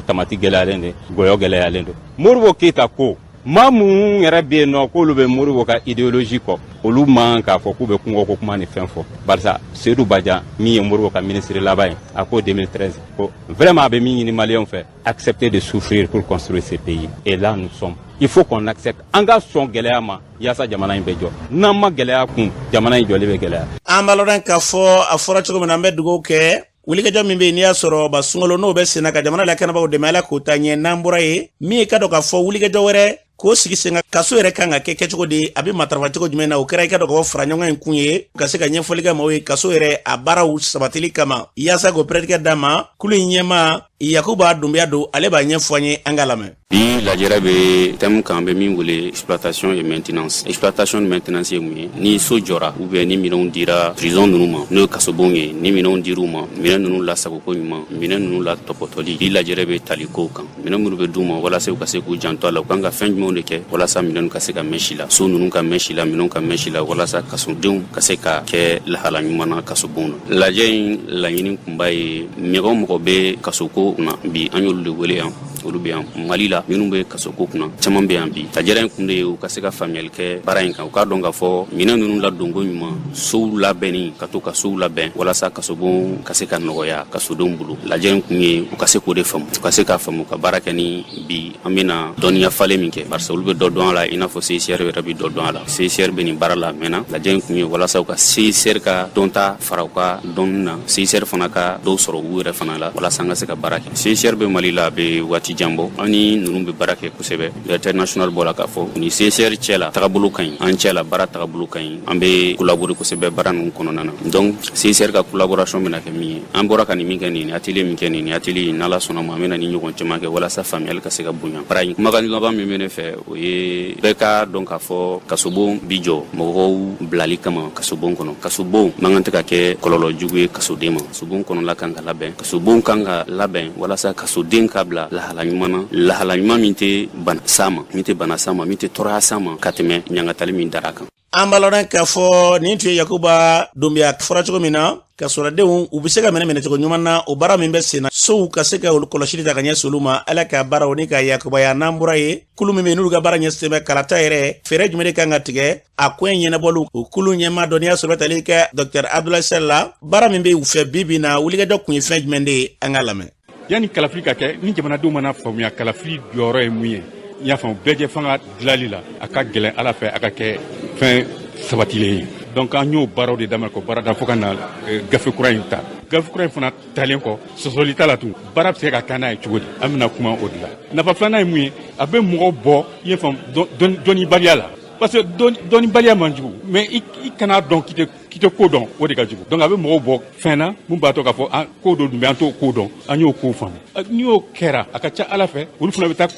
tamati gɛlɛyalen de, gɔyɔ gɛlɛyalen don. Modibo Keyita ko maa minnu yɛrɛ bɛ yen nɔ k'olu bɛ Modibo ka idéologie kɔ, olu man k'a fɔ k'u bɛ kungo ko kuma ni fɛn fɔ, barisa Seydou Badian min ye Modibo ka ministre laban ye, a ko 2013 ko vraiment a bɛ min ɲini Maliyɛnw fɛ, accepter de souffrir pour construire ce pays. Et là nous sommes, il faut qu'on accepte, an ka sɔn gɛlɛya ma yaasa jamana in bɛ jɔ. N'an ma gɛlɛya kun, jamana in jɔli bɛ gɛlɛya. An b'a lɔn k'a fɔ a fɔra cogo min na, an bɛ dugawu kɛ wulikajɔ min bɛ yen n'i y'a sɔrɔ ba sunkalo n'o bɛ senna ka jamana lakanabaaw dɛmɛ, Ala k'o ta ɲɛ. N'an bɔra yen, min ye ka dɔn k'a fɔ wulikajɔ wɛrɛ k'o sigi sen kan, kaso yɛrɛ kan ka kɛ kɛcogo di, a bɛ matarafa cogo jumɛn na, o kɛra i ka dɔn k'a fɔ fara ɲɔgɔn in kun ye ka se ka ɲɛfɔli kɛ maaw ye kaso yɛrɛ a baaraw sabatili kama, yaasa k'o pɛrɛtikɛ d'a ma. Kulu in ɲɛmaa Yakuba Dunbiya don, ale b'a ɲɛfɔ an ye, an ka lamɛn. Bi lajɛrɛ bɛ thème kan, bɛ min wele exploitation et maintenance. Exploitation et maintenance ye mun ye? Ni so jɔra ou bien ni minɛnw dira prison ninnu ma, n'o ye kasobon ye, ni minɛnw dir'u ma, minɛn ninnu lasagoko ɲuman, minɛn ninnu la tɔpɔtɔli. Bi lajɛrɛ bɛ tali kow kan, minɛn minnu bɛ d'u ma walasa u ka se k'u janto a la, u kan ka fɛn jumɛnw de kɛ walasa minɛnw ka se ka mɛn si la, so ninnu ka mɛn si la, minɛnw ka mɛn si la, walasa kasodenw ka se ka kɛ lahala ɲuman na kasobon na. Lajɛ in laɲini kunba ye, mɔgɔ o mɔgɔ bɛ kasoko kunna bi, an y'olu de wele yan. Olu bɛ yan Mali la, minnu bɛ kasoko kunna caman bɛ yan. Bi lajɛrɛ in kun de ye u ka se ka faamuyali kɛ baara in kan, u k'a dɔn k'a fɔ minɛn ninnu ladonko ɲuman, sow labɛnni, ka to ka sow labɛn walasa kasobon ka se ka nɔgɔya kasodenw bolo. Lajɛ in kun ye u ka se k'o de faamu, u ka se k'a faamu ka baara kɛ. Ni bi an bɛna dɔnniya falen min kɛ, barisa olu bɛ dɔ dɔn a la, i n'a fɔ CICR yɛrɛ bɛ dɔ dɔn a la. CICR bɛ nin baara la a mɛnna. Lajɛ in kun ye walasa u ka CICR ka dɔnta fara u ka dɔnni na, CICR fana ka dɔw sɔrɔ u yɛrɛ fana la, walasa an ka se ka baara kɛ. CICR bɛ Mali la, a bɛ waati jan bɔ, an ni ninnu bɛ baara kɛ kosɛbɛ. Directeur national bɔra k'a fɔ ni CICR cɛ la tagabolo ka ɲi, an cɛ la baara tagabolo ka ɲi, an bɛ collaborer kosɛbɛ baara ninnu kɔnɔna na. Donc CICR ka collaboration bɛna kɛ min ye, an bɔra ka nin min kɛ, nin atelier min kɛ, nin atelier, n'Ala sɔnna ma, an bɛna ni ɲɔgɔn caman kɛ walasa faamuyali ka se ka bonya baara in. Kumakan laban min bɛ ne fɛ, o ye bɛɛ ka dɔn k'a fɔ kasobon bi jɔ mɔgɔw bilali kama kasobon kɔnɔ. Kasobon man kan tɛ ka kɛ kɔlɔlɔ jugu ye kasoden ma. Kasobon kɔnɔla kan ka labɛn, kasobon kan ka labɛn walasa kasoden ka bila lahala ɲuman na, lahala ɲuman min tɛ bana s'a ma, min tɛ bana s'a ma, min tɛ tɔɔrɔya s'a ma ka tɛmɛ ɲangatali min dara kan. An b'a lɔn k'a fɔ nin tun ye Yakuba Dunbiya. Fɔra cogo min na, ka sɔrɔdenw u bɛ se ka minɛ minɛcogo ɲuman na, o baara min bɛ sen na, sow ka se ka olu kɔlɔsili ta ka ɲɛsin olu ma, Ala ka baaraw ni ka yakubaya. N'an bɔra yen, kulu min bɛ yen n'olu ka baara ɲɛsinnen bɛ kalata yɛrɛ, fɛɛrɛ jumɛn de kan ka tigɛ a ko in ɲɛnabɔliw, o kulu ɲɛmaa dɔ, n'i y'a sɔrɔ tali kɛ Dr Abdoulaye Sall la, baara min bɛ u fɛ bi bi in na, wulikajɔ kun ye fɛn jumɛn de ye? An ka lamɛn. Yanni kalafili ka kɛ, ni jamanadenw mana faamuya kalafili jɔyɔrɔ ye mun ye, i y'a faamu, bɛɛ jɛ fanga dilali la, a ka gɛlɛn Ala fɛ a ka kɛ fɛn sabatilen ye. Donc an y'o baaraw de daminɛ, k'o baara da fo ka na gafe kura in ta. Gafe kura in fana talen kɔ, sɔsɔli t'a la tun, baara bɛ se ka kɛ n'a ye cogo di, an bɛna kuma o de la. Nafa filanan ye mun ye? A bɛ mɔgɔw bɔ, i y'a faamu, dɔnnibaliya la, parce que dɔnnibaliya man jugu, mais i kana dɔn k'i tɛ ko dɔn, o de ka jugu. Donc a bɛ mɔgɔw bɔ fɛn na mun b'a to k'a fɔ an ko dɔ dun bɛ, an t'o ko dɔn, an y'o ko faamu. N'i y'o kɛra, a ka ca Ala fɛ, olu fana bɛ taa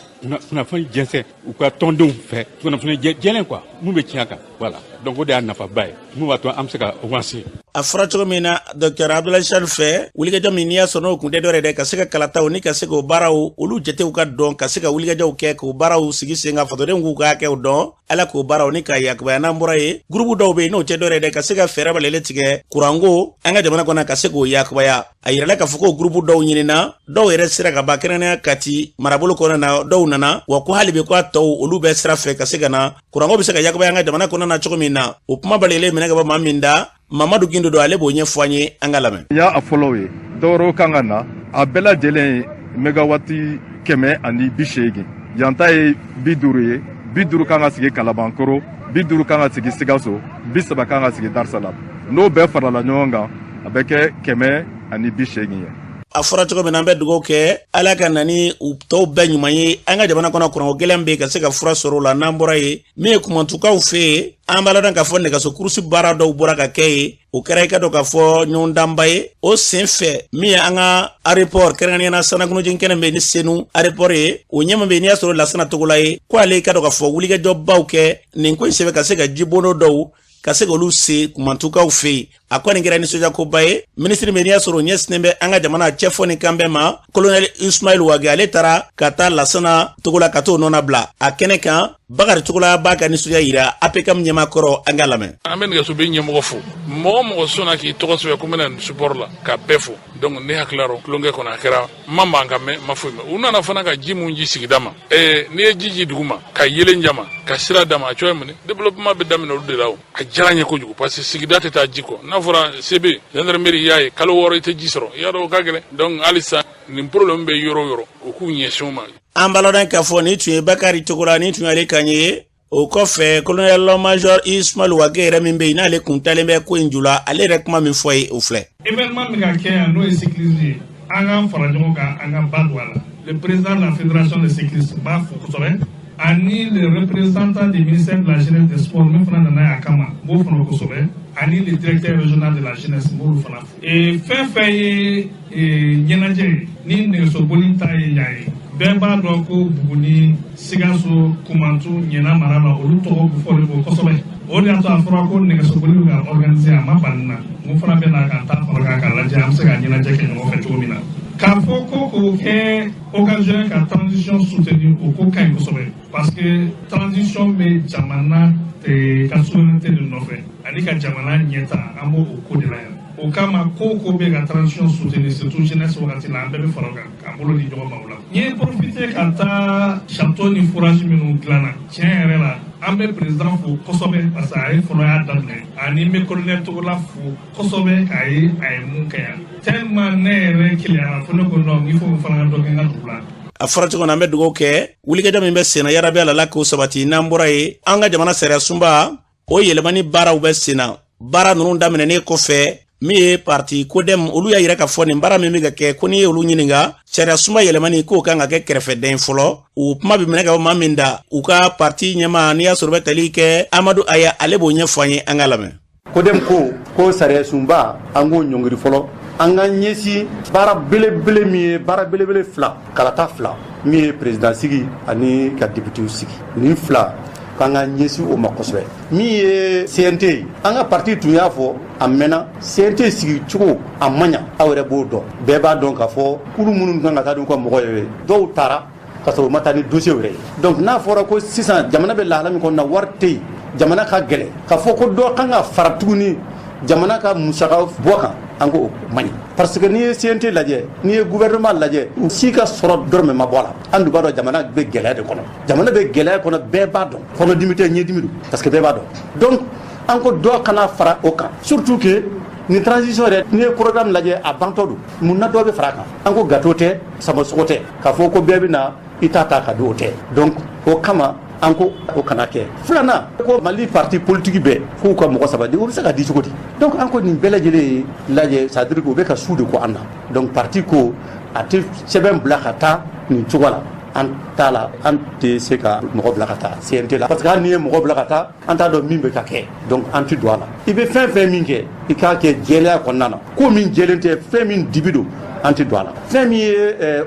kunnafoni jɛnsɛn u ka tɔndenw fɛ, kunnafoni jɛlen quoi, mun bɛ tiɲɛ kan. Voilà, donc o de y'a nafaba ye mun b'a to an bɛ se ka avancer. A fɔra cogo min na Dr Abdoulaye Sall fɛ, wulikajɔ min n'i y'a sɔrɔ n'o kun tɛ dɔwɛrɛ dɛ, ka se ka kalataw ni ka se k'o baaraw olu jatew ka dɔn, ka se ka wulikajɔw kɛ k'o baaraw sigi sen kan, fasodenw k'u ka hakɛw dɔn, Ala k'o baaraw ni ka yakubaya. N'an bɔra yen, gurupu dɔw bɛ yen n'o tɛ dɔwɛrɛ dɛ, ka se ka fɛɛrɛ balele tigɛ kuranko an ka jamana kɔnɔ, ka se k'o yakubaya. A yirala k'a fɔ ko gurupu dɔw ɲinina, dɔw yɛrɛ sera ka ban, kɛrɛnkɛrɛnnenya Kati marabolo kɔnɔna na, dɔw nana wa, ko hali bi ko a tɔw olu bɛ sira fɛ ka se ka na kuranko bɛ se ka yakubaya an ka jamana kɔnɔna na cogo min na. O kuma balelen minɛ ka bɔ maa min da, Mamadu Gindo don, ale b'o ɲɛfɔ an ye, an ka lamɛn. N y'a a fɔlɔw ye, dɔwɛrɛw kan ka na. A bɛɛ lajɛlen ye mégawati 180. Yan ta ye 50 ye, 50 kan ka sigi Kalabankoro, 50 kan ka sigi Sikaso, 30 kan ka sigi Darusalam. N'o bɛɛ farala ɲɔgɔn kan, a bɛ kɛ 180 ye. A fɔra cogo min na, an bɛ dugawu kɛ, Ala ka na ni u tɔw bɛɛ ɲuman ye an ka jamana kɔnɔ, kuranko gɛlɛn bɛ yen, ka se ka fura sɔrɔ o la. N'an bɔra yen, min ye Kumantukaw fɛ yen, an b'a ladɔn k'a fɔ nɛgɛso kurusi baara dɔw bɔra ka kɛ yen. O kɛra i ka dɔn k'a fɔ ɲɔgɔndanba ye. O sen fɛ, min ye an ka aéroport, kɛrɛnkɛrɛnnenya la Sanakunojigin kɛnɛ bɛ ni Senu aéroport ye, o ɲɛma bɛ yen, n'i y'a sɔrɔ Lasana Togola ye, ko ale i ka dɔn k'a fɔ wulikajɔbaw kɛ nin ko in senfɛ, ka se ka jibondo dɔw ka se k'olu se Kumantukaw fɛ yen. A kɔni kɛra nisɔndiyakoba ye. Minisiri min n'i y'a sɔrɔ o ɲɛsinnen bɛ an ka jamana cɛfɔ ni kanbɛn ma, Kolonɛli Ismail Wage, ale taara ka taa Lasana Togola ka t'o nɔna bila a kɛnɛ kan. Bakari Togola b'a ka nisɔndiya yira APCAM ɲɛmaakɔrɔ, an ka lamɛn. An bɛ nɛgɛso bɛ ɲɛmɔgɔ fo, mɔgɔ mɔgɔ sɔnna k'i tɔgɔ sɛbɛn ko n bɛna nin support la, ka bɛɛ fo. Donc ne hakili la tulonkɛ kɔnɔ, a kɛra n ma mankan mɛn, n ma foyi mɛn. U nana fana ka ji mun ji sigida ma, n'i ye ji ji dugu ma, ka yelen jama, ka sira d'a ma, a cogoya mun développement bɛ daminɛ olu de la. O a diyara n ye kojugu, parce que sigida tɛ taa ji kɔ. N'a fɔra CB gendarmerie, i y'a ye kalo 6 i tɛ ji sɔrɔ, i y'a dɔn o ka gɛlɛn. Donc halisa nin problème bɛ yɔrɔ o yɔrɔ, u k'u ɲɛsin o ma. An b'a ladɔn k'a fɔ nin tun ye Bakari Togola, nin tun y'ale kan ye. O kɔfɛ, colonel major Ismail Wage yɛrɛ min bɛ yen, n'ale kun talen bɛ ko in ju la, ale yɛrɛ kuma min fɔ ye, o filɛ. Événement min ka kɛ yan, n'o ye cyclisme ye, an k'an fara ɲɔgɔn kan, an ka ba don a la. Le président de la fédération de cyclisme b'a fo kosɛbɛ, ani le représentant du ministère de la jeunesse des sports min fana nana a kama, n b'o fana kosɛbɛ. Ani le directeur régional de la jeunesse, n b'olu fana fo. Fɛn fɛn ye ɲɛnajɛ ye, ni nɛgɛsoboli ta ye yan ye, bɛɛ b'a dɔn ko Buguni, Sikaso, Kumantu, Ɲɛna mara la, olu tɔgɔ fɔlen don kosɛbɛ. O de y'a to a fɔra ko nɛgɛsoboli bɛ ka organiser, a ma bali na. N ko fana bɛ na ka taa fara kan k'a lajɛ an bɛ se ka ɲɛnajɛ kɛ ɲɔgɔn fɛ cogo min na. K'a fɔ ko k'o kɛ occasion ka transition soutenir, o ko ka ɲi kosɛbɛ, parce que transition bɛ jamana ka souveraineté de nɔfɛ ani ka jamana ɲɛta. An b'o o ko de la yan. O kama, ko ko bɛ ka transition soutenir, surtout jeunesse wagati la, an bɛɛ bɛ fara o kan k'an bolo di ɲɔgɔn ma o la. N ye profiter ka taa château ni forage minnu dilanna, tiɲɛ yɛrɛ la, an bɛ président fo kosɛbɛ, parce que a ye fɔlɔ y'a daminɛ, ani n bɛ colonel Togola fo kosɛbɛ k'a ye a ye mun kɛ yan. Tellement ne yɛrɛ keleyara fo ne ko non, il faut que n fana ka dɔ kɛ n ka dugu la. A fɔra cogo min na, an bɛ dugawu kɛ wulikajɔ min bɛ senna, yarabi Ala la k'o sabati. N'an bɔra yen, an ka jamana sariya sunba o yɛlɛmani baaraw bɛ senna. Baara ninnu daminɛnen kɔfɛ, min ye parti Kodɛm, olu y'a yira k'a fɔ nin baara min bɛ ka kɛ, ko n'i ye olu ɲininka, sariya sunba yɛlɛmani k'o kan ka kɛ kɛrɛfɛdɛn fɔlɔ. U kuma bɛ minɛ ka bɔ maa min da, u ka parti ɲɛmaa, n'i y'a sɔrɔ bɛ tali kɛ Amadu Aya, ale b'o ɲɛfɔ an ye, an ka lamɛn. Kodɛm ko sariya sunba, an k'o ɲɔngiri fɔlɔ, an ka ɲɛsin baara belebele min ye, baara belebele fila, kalata fila, min ye président sigi ani ka députéw sigi, nin fila k'an ka ɲɛsin o ma kosɛbɛ. Min ye CNT ye, an ka parti tun y'a fɔ a mɛnna, CNT sigi cogo a man ɲa. Aw yɛrɛ b'o dɔn, bɛɛ b'a dɔn k'a fɔ kulu minnu kan ka taa n'u ka mɔgɔ ye, dɔw taara ka sɔrɔ u ma taa ni dossier yɛrɛ ye. Donc n'a fɔra ko sisan jamana bɛ lahala min kɔnɔ na, wari tɛ yen, jamana ka gɛlɛn, k'a fɔ ko dɔ kan ka fara tuguni jamana ka musaka bɔ kan, an ko o man ɲi, parce que n'i ye CNT lajɛ, n'i ye gouvernement lajɛ, u si ka sɔrɔ dɔrɔmɛ ma bɔ a la. An dun b'a dɔn jamana bɛ gɛlɛya de kɔnɔ, jamana bɛ gɛlɛya kɔnɔ, bɛɛ b'a dɔn. Kɔnɔdimi tɛ, ɲɛdimi don, parce que bɛɛ b'a dɔn. Donc an ko dɔ kana fara o kan, surtout que nin transition yɛrɛ, n'i ye programme lajɛ, a bantɔ don. Mun na dɔ bɛ fara a kan? An ko gâteau tɛ, samasogo tɛ, k'a fɔ ko bɛɛ bɛ na i ta ta ka di, o tɛ. Donc o kama, an ko o kana kɛ. Filanan, ko Mali parti politique bɛɛ k'u ka mɔgɔ saba di, o bɛ se ka di cogo di? Donc an ko nin bɛɛ lajɛlen lajɛ, c'est à dire que u bɛ ka su de ko an na. Donc parti ko a tɛ sɛbɛn bila ka taa nin cogo la, an t'a la, an tɛ se ka mɔgɔ bila ka taa CNT la, parce que hali n'i ye mɔgɔ bila ka taa, an t'a dɔn min bɛ ka kɛ. Donc an tɛ don a la. I bɛ fɛn fɛn min kɛ, i k'a kɛ jɛlenya kɔnɔna na. Ko min jɛlen tɛ, fɛn min dibi don, an tɛ don a la. Fɛn min ye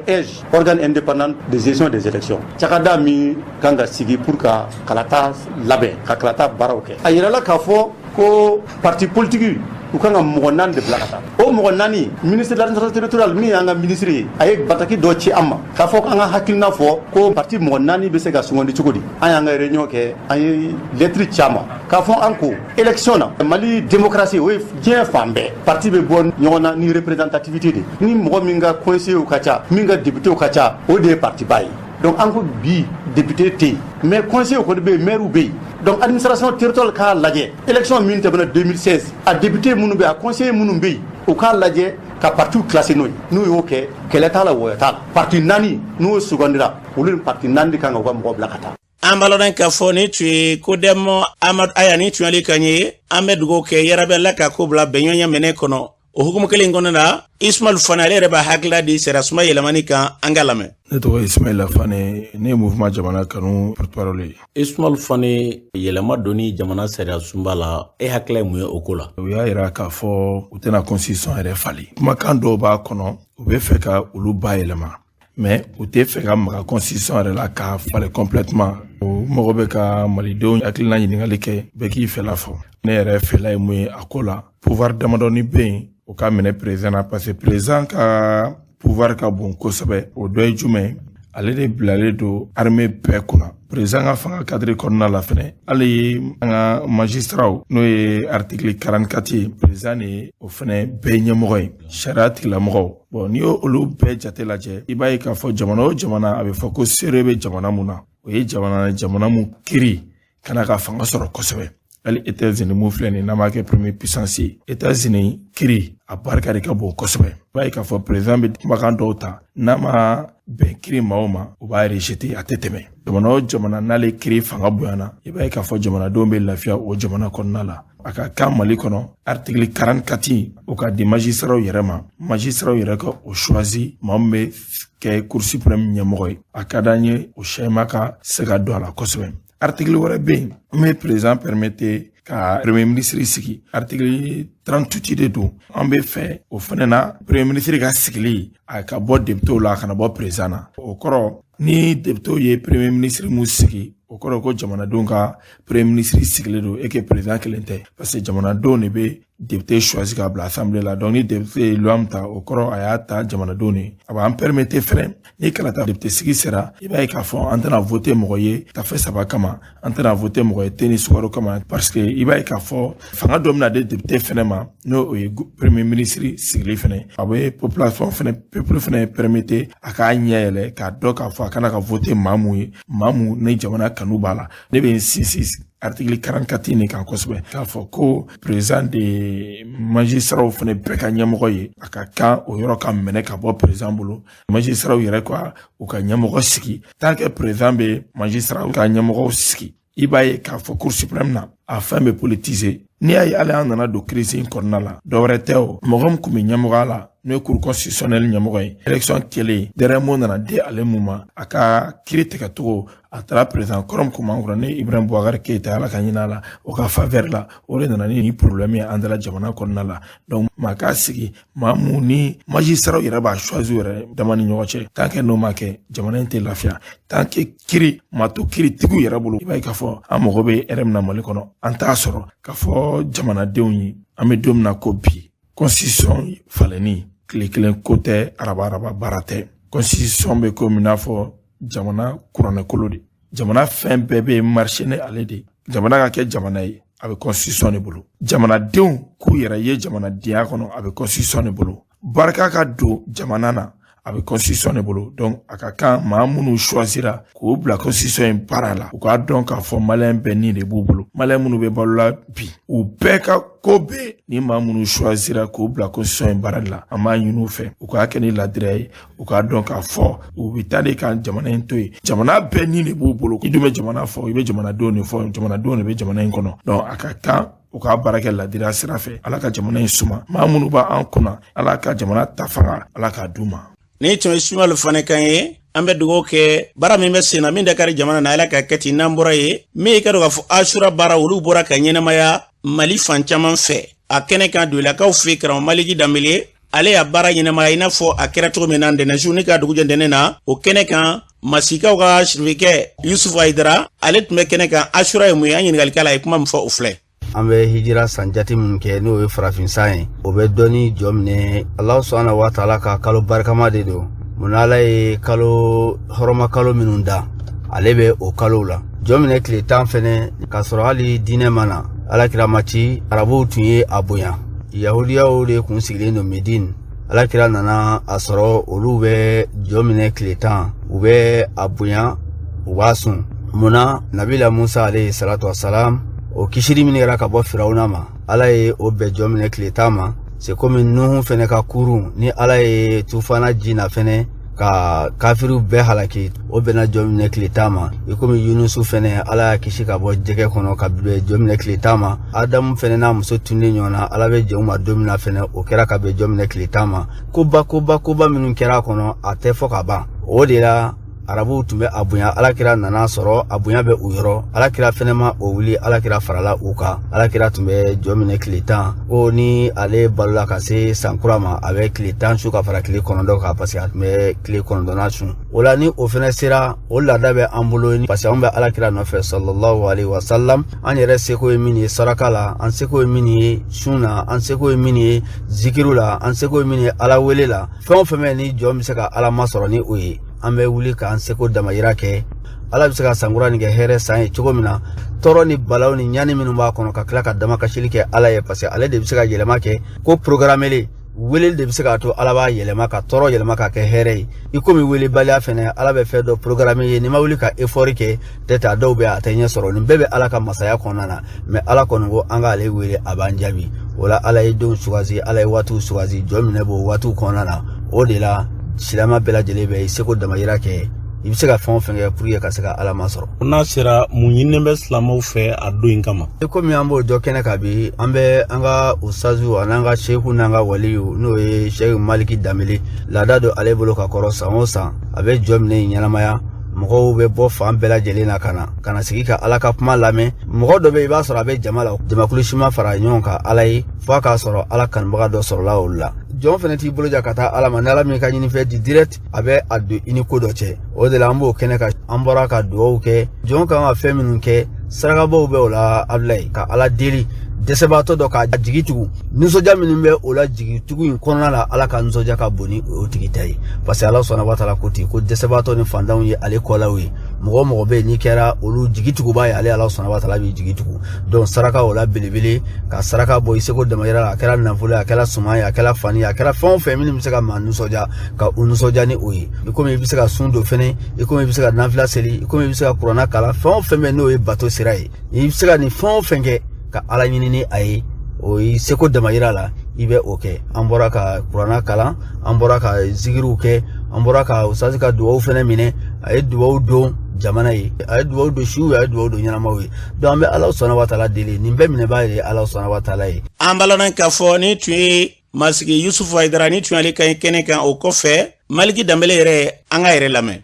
AIGE, organe indépendant de gestion des élections, cakada min kan ka sigi pour ka kalata labɛn, ka kalata baaraw kɛ, a yirala k'a fɔ ko parti politique u kan ka mɔgɔ naani de bila ka taa. O mɔgɔ naani, ministre de l'administration territoriale min y'an ka ministre ye, a ye bataki dɔ ci an ma k'a fɔ k'an ka hakilina fɔ ko parti mɔgɔ naani bɛ se ka sugandi cogo di. An y'an ka réunion kɛ, an ye lettre ci a ma k'a fɔ an ko élection na, Mali démocratie, o ye diɲɛ fan bɛɛ, parti bɛ bɔ ɲɔgɔn na ni représentativité de. Ni mɔgɔ min ka conseillers ka ca, min ka députés ka ca, o de ye parti ba ye. Donc an ko bi député tɛ yen, mais conseillers kɔni bɛ yen, maires bɛ yen. Donc administration territoriale k'a lajɛ, élection min tɛmɛna 2016, a député minnu bɛ yen, a conseiller minnu bɛ yen, u k'a lajɛ ka partiw classé n'o ye. N'u y'o kɛ, kɛlɛ t'a la, wɔyɔ t'a la. Parti naani n'o sugandira, olu ni parti naani de kan ka u ka mɔgɔ bila ka taa. An b'a lɔn k'a fɔ ni tun ye Kodɛm Amadu Aya ni tun y'ale kan ye. An bɛ dugawu kɛ, yarabi Ala ka ko bila bɛnɲɔgɔnya minɛ kɔnɔ. O hukumu kelen kɔnɔ la, Ismail Fane, ale yɛrɛ b'a hakilila di sariya suma yɛlɛmani kan, an ka lamɛn. Ne tɔgɔ Ismaila Fane, ne ye Mouvement Jamana Kanu porte-parole ye. Ismail Fane, yɛlɛma donni jamana sariya sunba la, e hakilila ye mun ye o ko la? U y'a yira k'a fɔ u tɛna constitution yɛrɛ falen. Kumakan dɔw b'a kɔnɔ, u bɛ fɛ ka olu bayɛlɛma, mais u tɛ fɛ ka maga constitution yɛrɛ la k'a falen complètement. O mago bɛ ka malidenw hakilina ɲininkali kɛ, bɛɛ k'i fɛla fɔ. Ne yɛrɛ fɛla ye mun ye a ko la? Pouvoir damadɔni bɛ yen, o ka minɛ président na, parce que président ka pouvoir ka bon kosɛbɛ. O dɔ ye jumɛn? Ale de bilalen don armée bɛɛ kunna. Président ka fanga cadre kɔnɔna la fɛnɛ, hali an ka magistrat, n'o ye article 44 ye, président de ye o fɛnɛ bɛɛ ɲɛmɔgɔ ye, sariya tigilamɔgɔw. Bon, n'i y'o olu bɛɛ jate lajɛ, i b'a ye k'a fɔ jamana o jamana, a bɛ fɔ ko seere bɛ jamana mun na, o ye jamana mun kiri kana ka fanga sɔrɔ kosɛbɛ. Hali États-Unis mun filɛ nin, n'an b'a kɛ premier puissance ye, États-Unis kiri a barika de ka bon kosɛbɛ. I b'a ye k'a fɔ président bɛ kumakan dɔw ta, n'a ma bɛn kiri maa o ma, o b'a rejeter, a tɛ tɛmɛ. Jamana o jamana n'ale kiri fanga bonyana, i b'a ye k'a fɔ jamanadenw bɛ lafiya o jamana kɔnɔna la. A ka kan Mali kɔnɔ, article 44, o ka di magistraw yɛrɛ ma, magistraw yɛrɛ ka o choisi maa min bɛ kɛ Cour suprême ɲɛmɔgɔ ye. A ka d'an ye o schéma ka se ka don a la kosɛbɛ. Article wɛrɛ bɛ yen min bɛ président permettre ka premier ministre sigi. Article 38 de don. An bɛ fɛ o fɛnɛ na, premier ministre ka sigili, a ka bɔ député la, a kana bɔ président na. O kɔrɔ, ni député ye premier ministre mun sigi, o kɔrɔ ko jamanadenw ka premier ministre sigilen don et que président kelen tɛ, parce que jamanadenw de bɛ député choisi ka bila assemblée la. Donc ni député ye loi min ta, o kɔrɔ a y'a ta jamanadenw de. A b'an permettre fɛnɛ, ni kalata député sigi sera, i b'a ye k'a fɔ an tɛna voter mɔgɔ ye tafe saba kama, an tɛna voter mɔgɔ ye te ni sukaro kama, parce que i b'a ye k'a fɔ fanga dɔ bɛna di député fɛnɛ ma, n'o o ye premier ministre sigili fɛnɛ. A bɛ population fɛnɛ, peuple fɛnɛ permettre a k'a ɲɛ yɛlɛ k'a dɔn k'a fɔ a kana ka voter maa mun ye, maa mun ni jamana kanu b'a la. Ne bɛ n sinsin article 44 nin kan kosɛbɛ, k'a fɔ ko président de magistrats fɛnɛ bɛɛ ka ɲɛmɔgɔ ye. A ka kan o yɔrɔ ka minɛ ka bɔ président bolo, magistrats yɛrɛ ka u ka ɲɛmɔgɔ sigi. Tant que président bɛ magistrats ka ɲɛmɔgɔw sigi, i b'a ye k'a fɔ Cour suprême na, a fɛn bɛ politiser. N'i y'a ye hali an nana don crise in kɔnɔna la, dɔwɛrɛ tɛ, o mɔgɔ min tun bɛ ɲɛmɔgɔya la, n'o ye Cour constitutionnelle ɲɛmɔgɔ ye, élection kɛlen, dɛrɛmo nana di ale mun ma, a ka kiiri tigɛcogo, a taara président kɔrɔ min kun b'an kɔrɔ, ne Ibrahim Boubacar Keïta, Ala ka ɲin'a la, o ka faveur la. O de nana ni nin problème ye an dala jamana kɔnɔna la. Donc maa k'a sigi maa mun ni magistrats yɛrɛ b'a choisi yɛrɛ dama ni ɲɔgɔn cɛ. Tant que n'o ma kɛ, jamana in tɛ lafiya. Tant que kiiri ma to kiiritigiw yɛrɛ bolo, i b'a ye k'a fɔ an mago bɛ hɛrɛ min na Mali kɔnɔ, an t'a sɔrɔ. K'a fɔ jamanadenw ye, an bɛ don min na ko bi, constitution falenni tile kelen ko tɛ, araba araba baara tɛ. Constitution bɛ komi n'a fɔ jamana kuranɛkolo de. Jamana fɛn bɛɛ bɛ marcher ni ale de. Jamana ka kɛ jamana ye, a bɛ constitution de bolo. Jamanadenw k'u yɛrɛ ye jamanadenya kɔnɔ, a bɛ constitution de bolo. Barika ka don jamana na, a bɛ constitution de bolo. Donc a ka kan maa minnu choisira k'u bila constitution in baara la, u k'a dɔn k'a fɔ maliyɛn bɛɛ ni de b'u bolo. Maliyɛn minnu bɛ balo la bi, u bɛɛ ka ko bɛɛ ni maa minnu choisira k'u bila constitution in baara la, an b'a ɲini u fɛ u k'a kɛ ni ladiriya ye. U k'a dɔn k'a fɔ u bɛ taa de ka jamana in to yen. Jamana bɛɛ ni de b'u bolo. I dun bɛ jamana fɔ, i bɛ jamanadenw de fɔ, jamanadenw de bɛ jamana in kɔnɔ. Donc a ka kan u k'a baara kɛ ladiriya sira fɛ. Ala ka jamana in suma. Maa minnu b'an kunna, Ala ka jamana ta fanga, Ala k'a d'u ma. Ni tun ye Sumalo fana kan ye. An bɛ dugawu kɛ baara min bɛ sen na, min da kari jamana na, Ala ka kɛ ten. N'an bɔra ye, min ye ka dɔn k'a fɔ Asura baara, olu bɔra ka ɲɛnamaya Mali fan caman fɛ. A kɛnɛ kan, Doyilakaw fɛ, karamɔgɔ Maliki Danbele, ale y'a baara ɲɛnamaya i n'a fɔ a kɛra cogo min na ntɛnɛnsu ni ka dugujɛ ntɛnɛn na. O kɛnɛ kan, Masikaw ka sirifikɛ Yusufu Hayidara, ale tun bɛ kɛnɛ kan. Asura ye mun ye? An ɲininkali la, a ye kuma min fɔ, o filɛ. An bɛ hijira san jate minnu kɛ, n'o ye farafin san ye, o bɛ dɔɔni jɔ minɛ. Alahu subahana wa taala ka kalo barikama de don. Munna Ala ye kalo hɔrɔma kalo minnu da, ale bɛ o kalow la. Jɔ minɛ tile 10 fɛnɛ, k'a sɔrɔ hali diinɛ ma na, Alakira ma ci, arabuw tun ye a bonya. Yahudiyaw de kun sigilen don Medine. Alakira nana a sɔrɔ olu bɛ jɔ minɛ tile 10, u bɛ a bonya, u b'a sun. Munna? Nabila Musa alayhi salatu wasalam, o kisili min kɛra ka bɔ Firawuna ma, Ala ye o bɛn jɔ minɛ tile 10 ma. C'est comme Nuhu fɛnɛ ka kurun ni Ala ye tufana ji na fɛnɛ ka kafiriw bɛɛ halaki, o bɛnna jɔ minɛ tile 10 ma. I komi Yunusu fɛnɛ, Ala y'a kisi ka bɔ jɛgɛ kɔnɔ ka bɛn jɔ minɛ tile 10 ma. Adamu fɛnɛ n'a muso tunnen ɲɔgɔn na, Ala bɛ jɛn u ma don min na fɛnɛ, o kɛra ka bɛn jɔ minɛ tile 10 ma. Koba koba koba minnu kɛra a kɔnɔ, a tɛ fɔ ka ban. O de la arabuw tun bɛ a bonya. Alakira nana sɔrɔ a bonya bɛ u yɔrɔ, Alakira fɛnɛ ma o wuli, Alakira farala u kan. Alakira tun bɛ jɔ minɛ tile 10, ko ni ale balola ka se san kura ma, a bɛ tile 10 su ka fara tile 9 kan, parce que a tun bɛ tile 9nan sun. O la ni o fɛnɛ sera, o laada bɛ an bolo, parce que anw bɛ Alakira nɔfɛ sallallahu alaihi wa sallam. An yɛrɛ seko ye min ye saraka la, an seko ye min ye sun na, an seko ye min ye zikiru la, an seko ye min ye Ala wele la, fɛn o fɛn bɛ ni jɔn bɛ se ka Ala masɔrɔ ni o ye, an bɛ wuli k'an seko damayira kɛ. Ala bɛ se ka sankura nin kɛ hɛrɛ san ye cogo min na, tɔɔrɔ ni balaw ni ɲani minnu b'a kɔnɔ, ka tila ka damakasili kɛ Ala ye, parce que ale de bɛ se ka yɛlɛma kɛ. Ko programmele weleli de bɛ se k'a to Ala b'a yɛlɛma, ka tɔɔrɔ yɛlɛma ka kɛ hɛrɛ ye. I komi welebaliya fɛnɛ, Ala bɛ fɛn dɔ programme ye, n'i ma wuli ka effort kɛ, peut-être a dɔw bɛ a tɛ ɲɛ sɔrɔ. Nin bɛɛ bɛ Ala ka masaya kɔnɔna na, mais Ala kɔni ko an k'ale wele, a b'an jaabi. O la Ala ye denw sugansi, Ala ye waatiw sugansi, jɔ minɛ b'o waatiw kɔnɔna na. O de la silamɛ bɛɛ lajɛlen bɛ i seko damayira kɛ, i bɛ se ka fɛn o fɛn kɛ pour que ka se ka Ala masɔrɔ. N'a sera, mun ɲininen bɛ silamɛw fɛ a don in kama? I komi an b'o dɔ kɛnɛ kan bi, an bɛ an ka ustazu an'an ka seku n'an ka waliyu, n'o ye Sɛki Maliki Danbele, laada don ale bolo ka kɔrɔ, san o san a bɛ jɔ minɛ in ɲɛnamaya. Mɔgɔw bɛ bɔ fan bɛɛ lajɛlen na ka na ka na sigi ka Ala ka kuma lamɛn. Mɔgɔ dɔ bɛ yen, i b'a sɔrɔ a bɛ jama la, jamakulu si ma fara ɲɔgɔn kan Ala ye, f'a k'a sɔrɔ Ala kanubaga dɔ sɔrɔla olu la. Jɔn fana t'i bolo ja ka taa Ala ma, ni Ala min ka ɲinifɛn di direct, a bɛ a don i ni ko dɔ cɛ. O de la an b'o kɛnɛ kan, an bɔra ka dugawu kɛ. Jɔn kan ka fɛn minnu kɛ, sarakabaw bɛ o la Abulayi, ka Ala deli dɛsɛbaatɔ dɔ k'a jigi tugu. Nisɔndiya minnu bɛ o la jigitugu in kɔnɔna la, Ala ka nisɔndiya ka bon ni o tigi ta ye, parce que Ala sɔnna wa taala ko ten ko dɛsɛbaatɔ ni fantanw ye ale kɔlaw ye. Mɔgɔ o mɔgɔ bɛ yen n'i kɛra olu jigi tuguba ye, ale Ala sɔnna wa taala b'i jigi tugu. Donc saraka o la belebele, ka saraka bɔ i seko damayira la, a kɛra nafolo ye, a kɛra suman ye, a kɛra fani ye, a kɛra fɛn o fɛn minnu bɛ se ka maa nisɔndiya, ka u nisɔndiya ni o ye. I komi i bɛ se ka sun don fɛnɛ, i komi i bɛ se ka nafila seli, i komi i bɛ se ka kuranna kalan, fɛn o fɛn bɛ n'o ye bato sira ye, i bɛ se ka nin fɛn o fɛn kɛ ka Ala ɲini ni a ye, o y'i seko damayira la, i bɛ o kɛ. An bɔra ka kuranna kalan, an bɔra ka zikiriw kɛ, an bɔra ka usasi ka dugawu fɛnɛ minɛ. A ye dugawu don jamana ye, a ye dugawu don siw ye, a ye dugawu don ɲɛnamaw ye. Donc an bɛ Ala sɔnna wa taala deli, nin bɛɛ minɛbaa ye Ala sɔnna wa taala ye. An balana k'a fɔ ni tun ye Masigi Yusufu Hayidara, ni tun y'ale ka ɲi kɛnɛ kan. O kɔfɛ, Maliki Danbele yɛrɛ, an ka yɛrɛ lamɛn.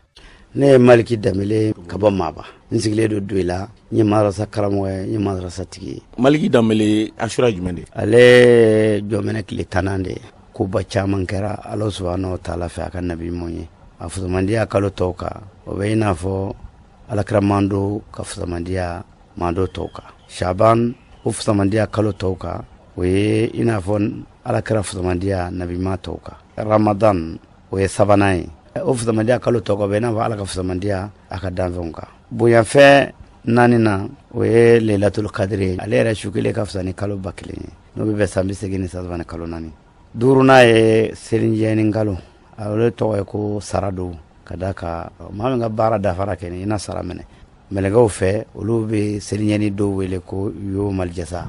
Ne ye Maliki Danbele ka bɔ Maba, n sigilen don Doyila, n ye madarasa karamɔgɔ ye, n ye madarasa tigi ye. Maliki Danbele, Asura jumɛn de? Ale jɔmɛnɛ tile 10nan de ye. Koba caman kɛra Ala subahana wa taala fɛ a ka nabi ɲuman ye. A fusamandiya kalo tɔw kan, o bɛ i n'a fɔ alakira mando ka fusamandiya mando tɔw kan. Shaban o fusamandiya kalo tɔw kan, o ye i n'a fɔ alakira fusamandiya nabima tɔw kan. Ramadan o ye sabanan ye, o fusamandiya kalo tɔw kan, o bɛ i n'a fɔ Ala ka fusamandiya a ka danfɛnw kan. Bonyafɛn naaninan o ye Leilatul Kadiri ye, ale yɛrɛ su kelen ka fisa ni kalo 1000 ye, n'o bɛ bɛn san 83 ni kalo 4. Duurunan ye selinjɛni kalo, ale tɔgɔ ye ko sara don, ka da kan maa min ka baara dafara kɛ i na sara minɛ mɛlɛkɛw fɛ, olu bɛ selinjɛni dɔw wele ko yomal jasa,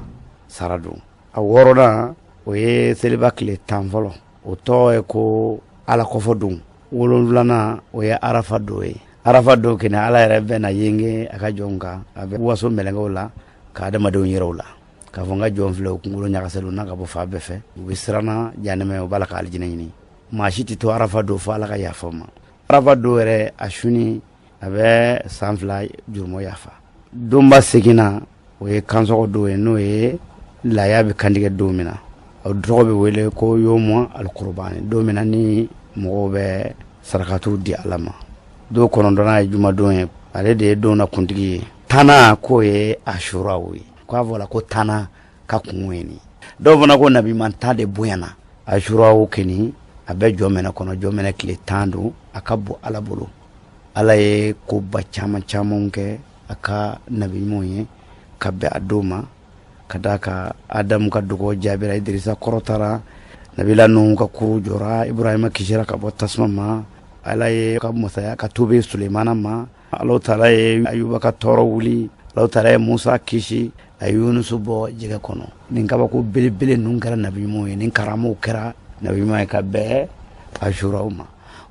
sara don. A wɔɔrɔnan o ye seliba tile 10 fɔlɔ, o tɔgɔ ye ko Ala kɔfɔ don. 7nan o ye arafa don ye. Arafa don kɛnɛ Ala yɛrɛ bɛ na yenge a ka jɔn kan, a bɛ waso mɛlɛkɛw la ka adamadenw yɛrɛw la, k'a fɔ n ka jɔn filɛ, u kunkolo ɲagasalen n'a ka bɔ fan bɛɛ fɛ, u bɛ siranna janɛmɛ, u b'a la ka alijinɛ ɲini. Maa si tɛ to arafa don fo Ala ka yafa ma. Arafa don yɛrɛ a suni a bɛ san 2 jurumu yafa. Donba seginna o ye kansɔgɔ don ye, n'o ye laya bɛ kantigɛ don min na, o tɔgɔ bɛ wele ko yomu alikurubani, don min na ni mɔgɔw bɛ sarakatiw di Ala ma. Don 9nan ye jumadon ye, ale de ye don na kuntigi ye. 10nan k'o ye asuraw ye, k'a fɔla ko 10nan ka kun ye nin. Dɔw fana ko nabiman 10 de bonyana asuraw kɛni, a bɛ jɔmɛnɛ kɔnɔ, jɔmɛnɛ tile 10 don, a ka bon Ala bolo. Ala ye koba caman camanw kɛ a ka nabi ɲumanw ye ka bɛn a don ma, ka d'a kan Adamu ka dugawu jaabira, Idirisa kɔrɔtara, Nabila Nuhu ka kuru jɔra, Ibrahima kisira ka bɔ tasuma ma, Ala ye ka masaya ka tubi Sulemana ma, Alahu taala ye Ayuba ka tɔɔrɔ wuli, Alahu taala ye Musa kisi, a ye Yunusu bɔ jɛgɛ kɔnɔ. Nin kabako belebele ninnu kɛra nabi ɲumanw ye, nin karamaw kɛra nabi ɲuman ye ka bɛn asuraw ma.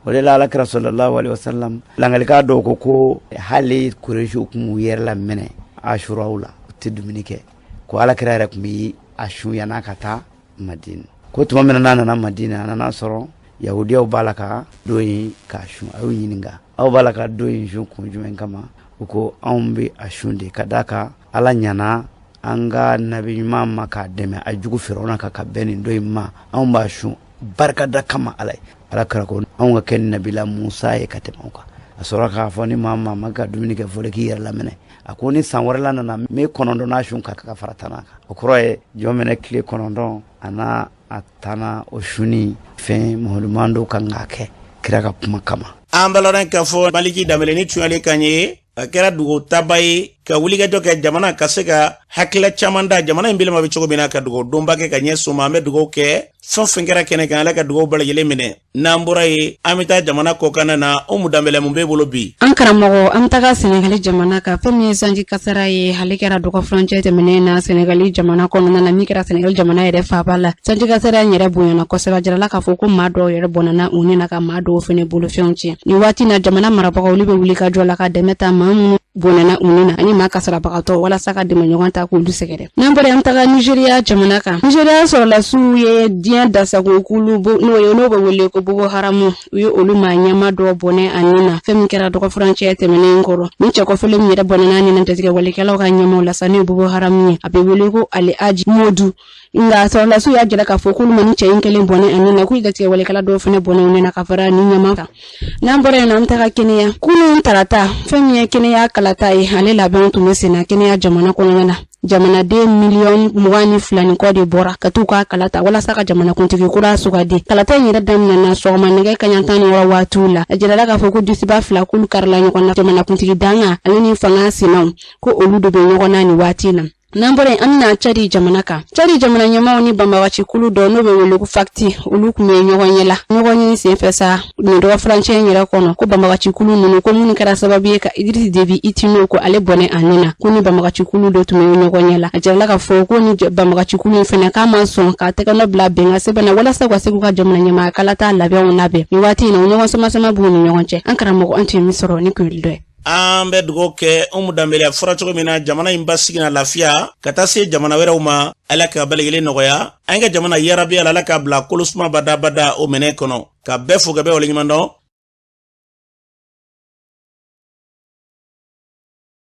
O de la Alakira sallallahu alaihi wasallam langalikan dɔw ko ko hali Kuresiw tun b'u yɛrɛ laminɛ asuraw la, u tɛ dumuni kɛ, ko Alakira yɛrɛ tun bɛ a sun yann'a ka taa Madina. Ko tuma min na n'a nana Madina, a nana sɔrɔ yahudiyaw b'a la ka don in k'a sun. A y'u ɲininka, aw b'a la ka don in sun kun jumɛn kama? U ko anw bɛ a sun de ka d'a kan Ala ɲana an ka nabi ɲuman ma k'a dɛmɛ a jugu Firawuna kan ka bɛn nin don in ma, anw b'a sun barikada kama Ala ye. Ala kira ko anw ka kɛ nabila Musa ye ka tɛmɛ aw kan. A sɔrɔ k'a fɔ ni maa maa ma ka dumuni kɛ fɔlɔ k'i yɛrɛ laminɛ, a ko ni san wɛrɛ la nana n bɛ 9nan sun ka fara 10nan kan. O kɔrɔ ye jɔmɛnɛ tile 9 a n'a a 10nan o sunni fɛn musulman dɔw kan k'a kɛ kira ka kuma kama. An balana k'a fɔ Maliki Danbele ni tun y'ale kan ye, a kɛra dugutaba ye ka wulikajɔ kɛ jamana ka se ka hakilila caman da jamana in bilama bɛ cogo min na, ka dugawu donba kɛ ka ɲɛsin o ma. An bɛ dugawu kɛ fɛn fɛn kɛra kɛnɛ kan, Ala ka dugawu bɛɛ lajɛlen minɛ. N'an bɔra yen, an bɛ taa jamana kɔkanna na. Umu Danbele, mun b'e bolo bi? An karamɔgɔ, an bɛ taga Senegali jamana kan. Fɛn min ye sanji kasara ye, ale kɛra dɔgɔfurancɛ tɛmɛnen na Senegali jamana kɔnɔna na, min kɛra Senegali jamana yɛrɛ faaba la. Sanji kasara in yɛrɛ bonyana kosɛbɛ, a jirala k'a fɔ ko maa dɔw yɛrɛ bɔnɛna u ni na, ka maa dɔw fɛnɛ bolofɛnw tiɲɛ. Nin waati na, jamana marabagaw olu bɛ wuli ka jɔ la ka dɛmɛ ta maa minnu Bɔnɛna u ni na ani maa kasarabagatɔ walasa ka dɛmɛɲɔgɔn ta k'olu sɛgɛrɛ. N'an bɔra, an taga Nizeriya jamana kan. Nizeriya sɔrɔlasiw ye diɲɛ dasagokulu n'o ye n'o bɛ wele ko Boko Haramu, u ye olu maa ɲɛma dɔ bɔnɛ a ni na, fɛn min kɛra dɔgɔfurancɛ tɛmɛnen kɔrɔ. Ni cɛkɔfɔlen min yɛrɛ bɔnɛna ni na jatigɛwalekɛlaw ka ɲɛmaw la sa, n'o ye Boko Haramu ye, a bɛ wele ko Alihaji Modu. Nka sɔrɔlasiw y'a jira k'a fɔ k'olu ma ni cɛ in kelen bɔnɛ a ni na, k'u jatigɛwalekɛla dɔw fana bɔnɛ u ni na ka fara ni ɲɛma kan. N'an bɔra yen, an taga Kenya. Kunun tarata, fɛn min ye Kenya kalata ye, ale labɛnw tun bɛ senna Kenya jamana kɔnɔna na. Jamanaden miliyɔn 22 ni kɔ de bɔra ka t'u ka kala ta walasa ka jamanakuntigi kura sugandi. Kalata in yɛrɛ daminɛna sɔgɔma nɛgɛ kaɲa 16 waatiw la. A jirala k'a fɔ ko disiba fila k'olu karila ɲɔgɔn na, jamanakuntigi danga ale ni fanga sinaw, ko olu de bɛ ɲɔgɔn na nin waati na. N'an bɔra yen, an bɛna Cadi jamana kan. Cadi jamana ɲɛmaaw ni banbagaci kulu dɔ n'o bɛ wele ko FACT, olu tun bɛ ɲɔgɔn ye la. Ɲɔgɔn ye senfɛ sa nin dɔgɔ furancɛ in yɛrɛ kɔnɔ, ko banbagaci kulu ninnu, ko minnu kɛra sababu ye ka Idriss Déby Itno ko ale bɔnɛ a ni na, ko ni banbagaci kulu dɔ tun bɛ ɲɔgɔn ye la. A jirala k'a fɔ ko ni banbagaci kulu in fana k'a ma sɔn k'a tɛgɛnɔ bila bɛnkan sɛbɛn na walasa ka se k'u ka jamana ɲɛmaa kalata labɛnw labɛn. Nin waati in na, o ɲɔgɔn sama-sama b'u ni ɲɔgɔn cɛ. An karamɔgɔ, an tun ye min sɔrɔ ni kun dɔ ye. An bɛ dugawu kɛ Umu Danbele, a fɔra cogo min na, jamana in basigi na lafiya ka taa se jamana wɛrɛw ma. Ala ka bɛɛ lajɛlen nɔgɔya an ka jamana yarabi. Ala k'a bila kolosuma badabada o minɛ kɔnɔ, ka bɛɛ fo ka bɛɛ waleɲuman dɔn.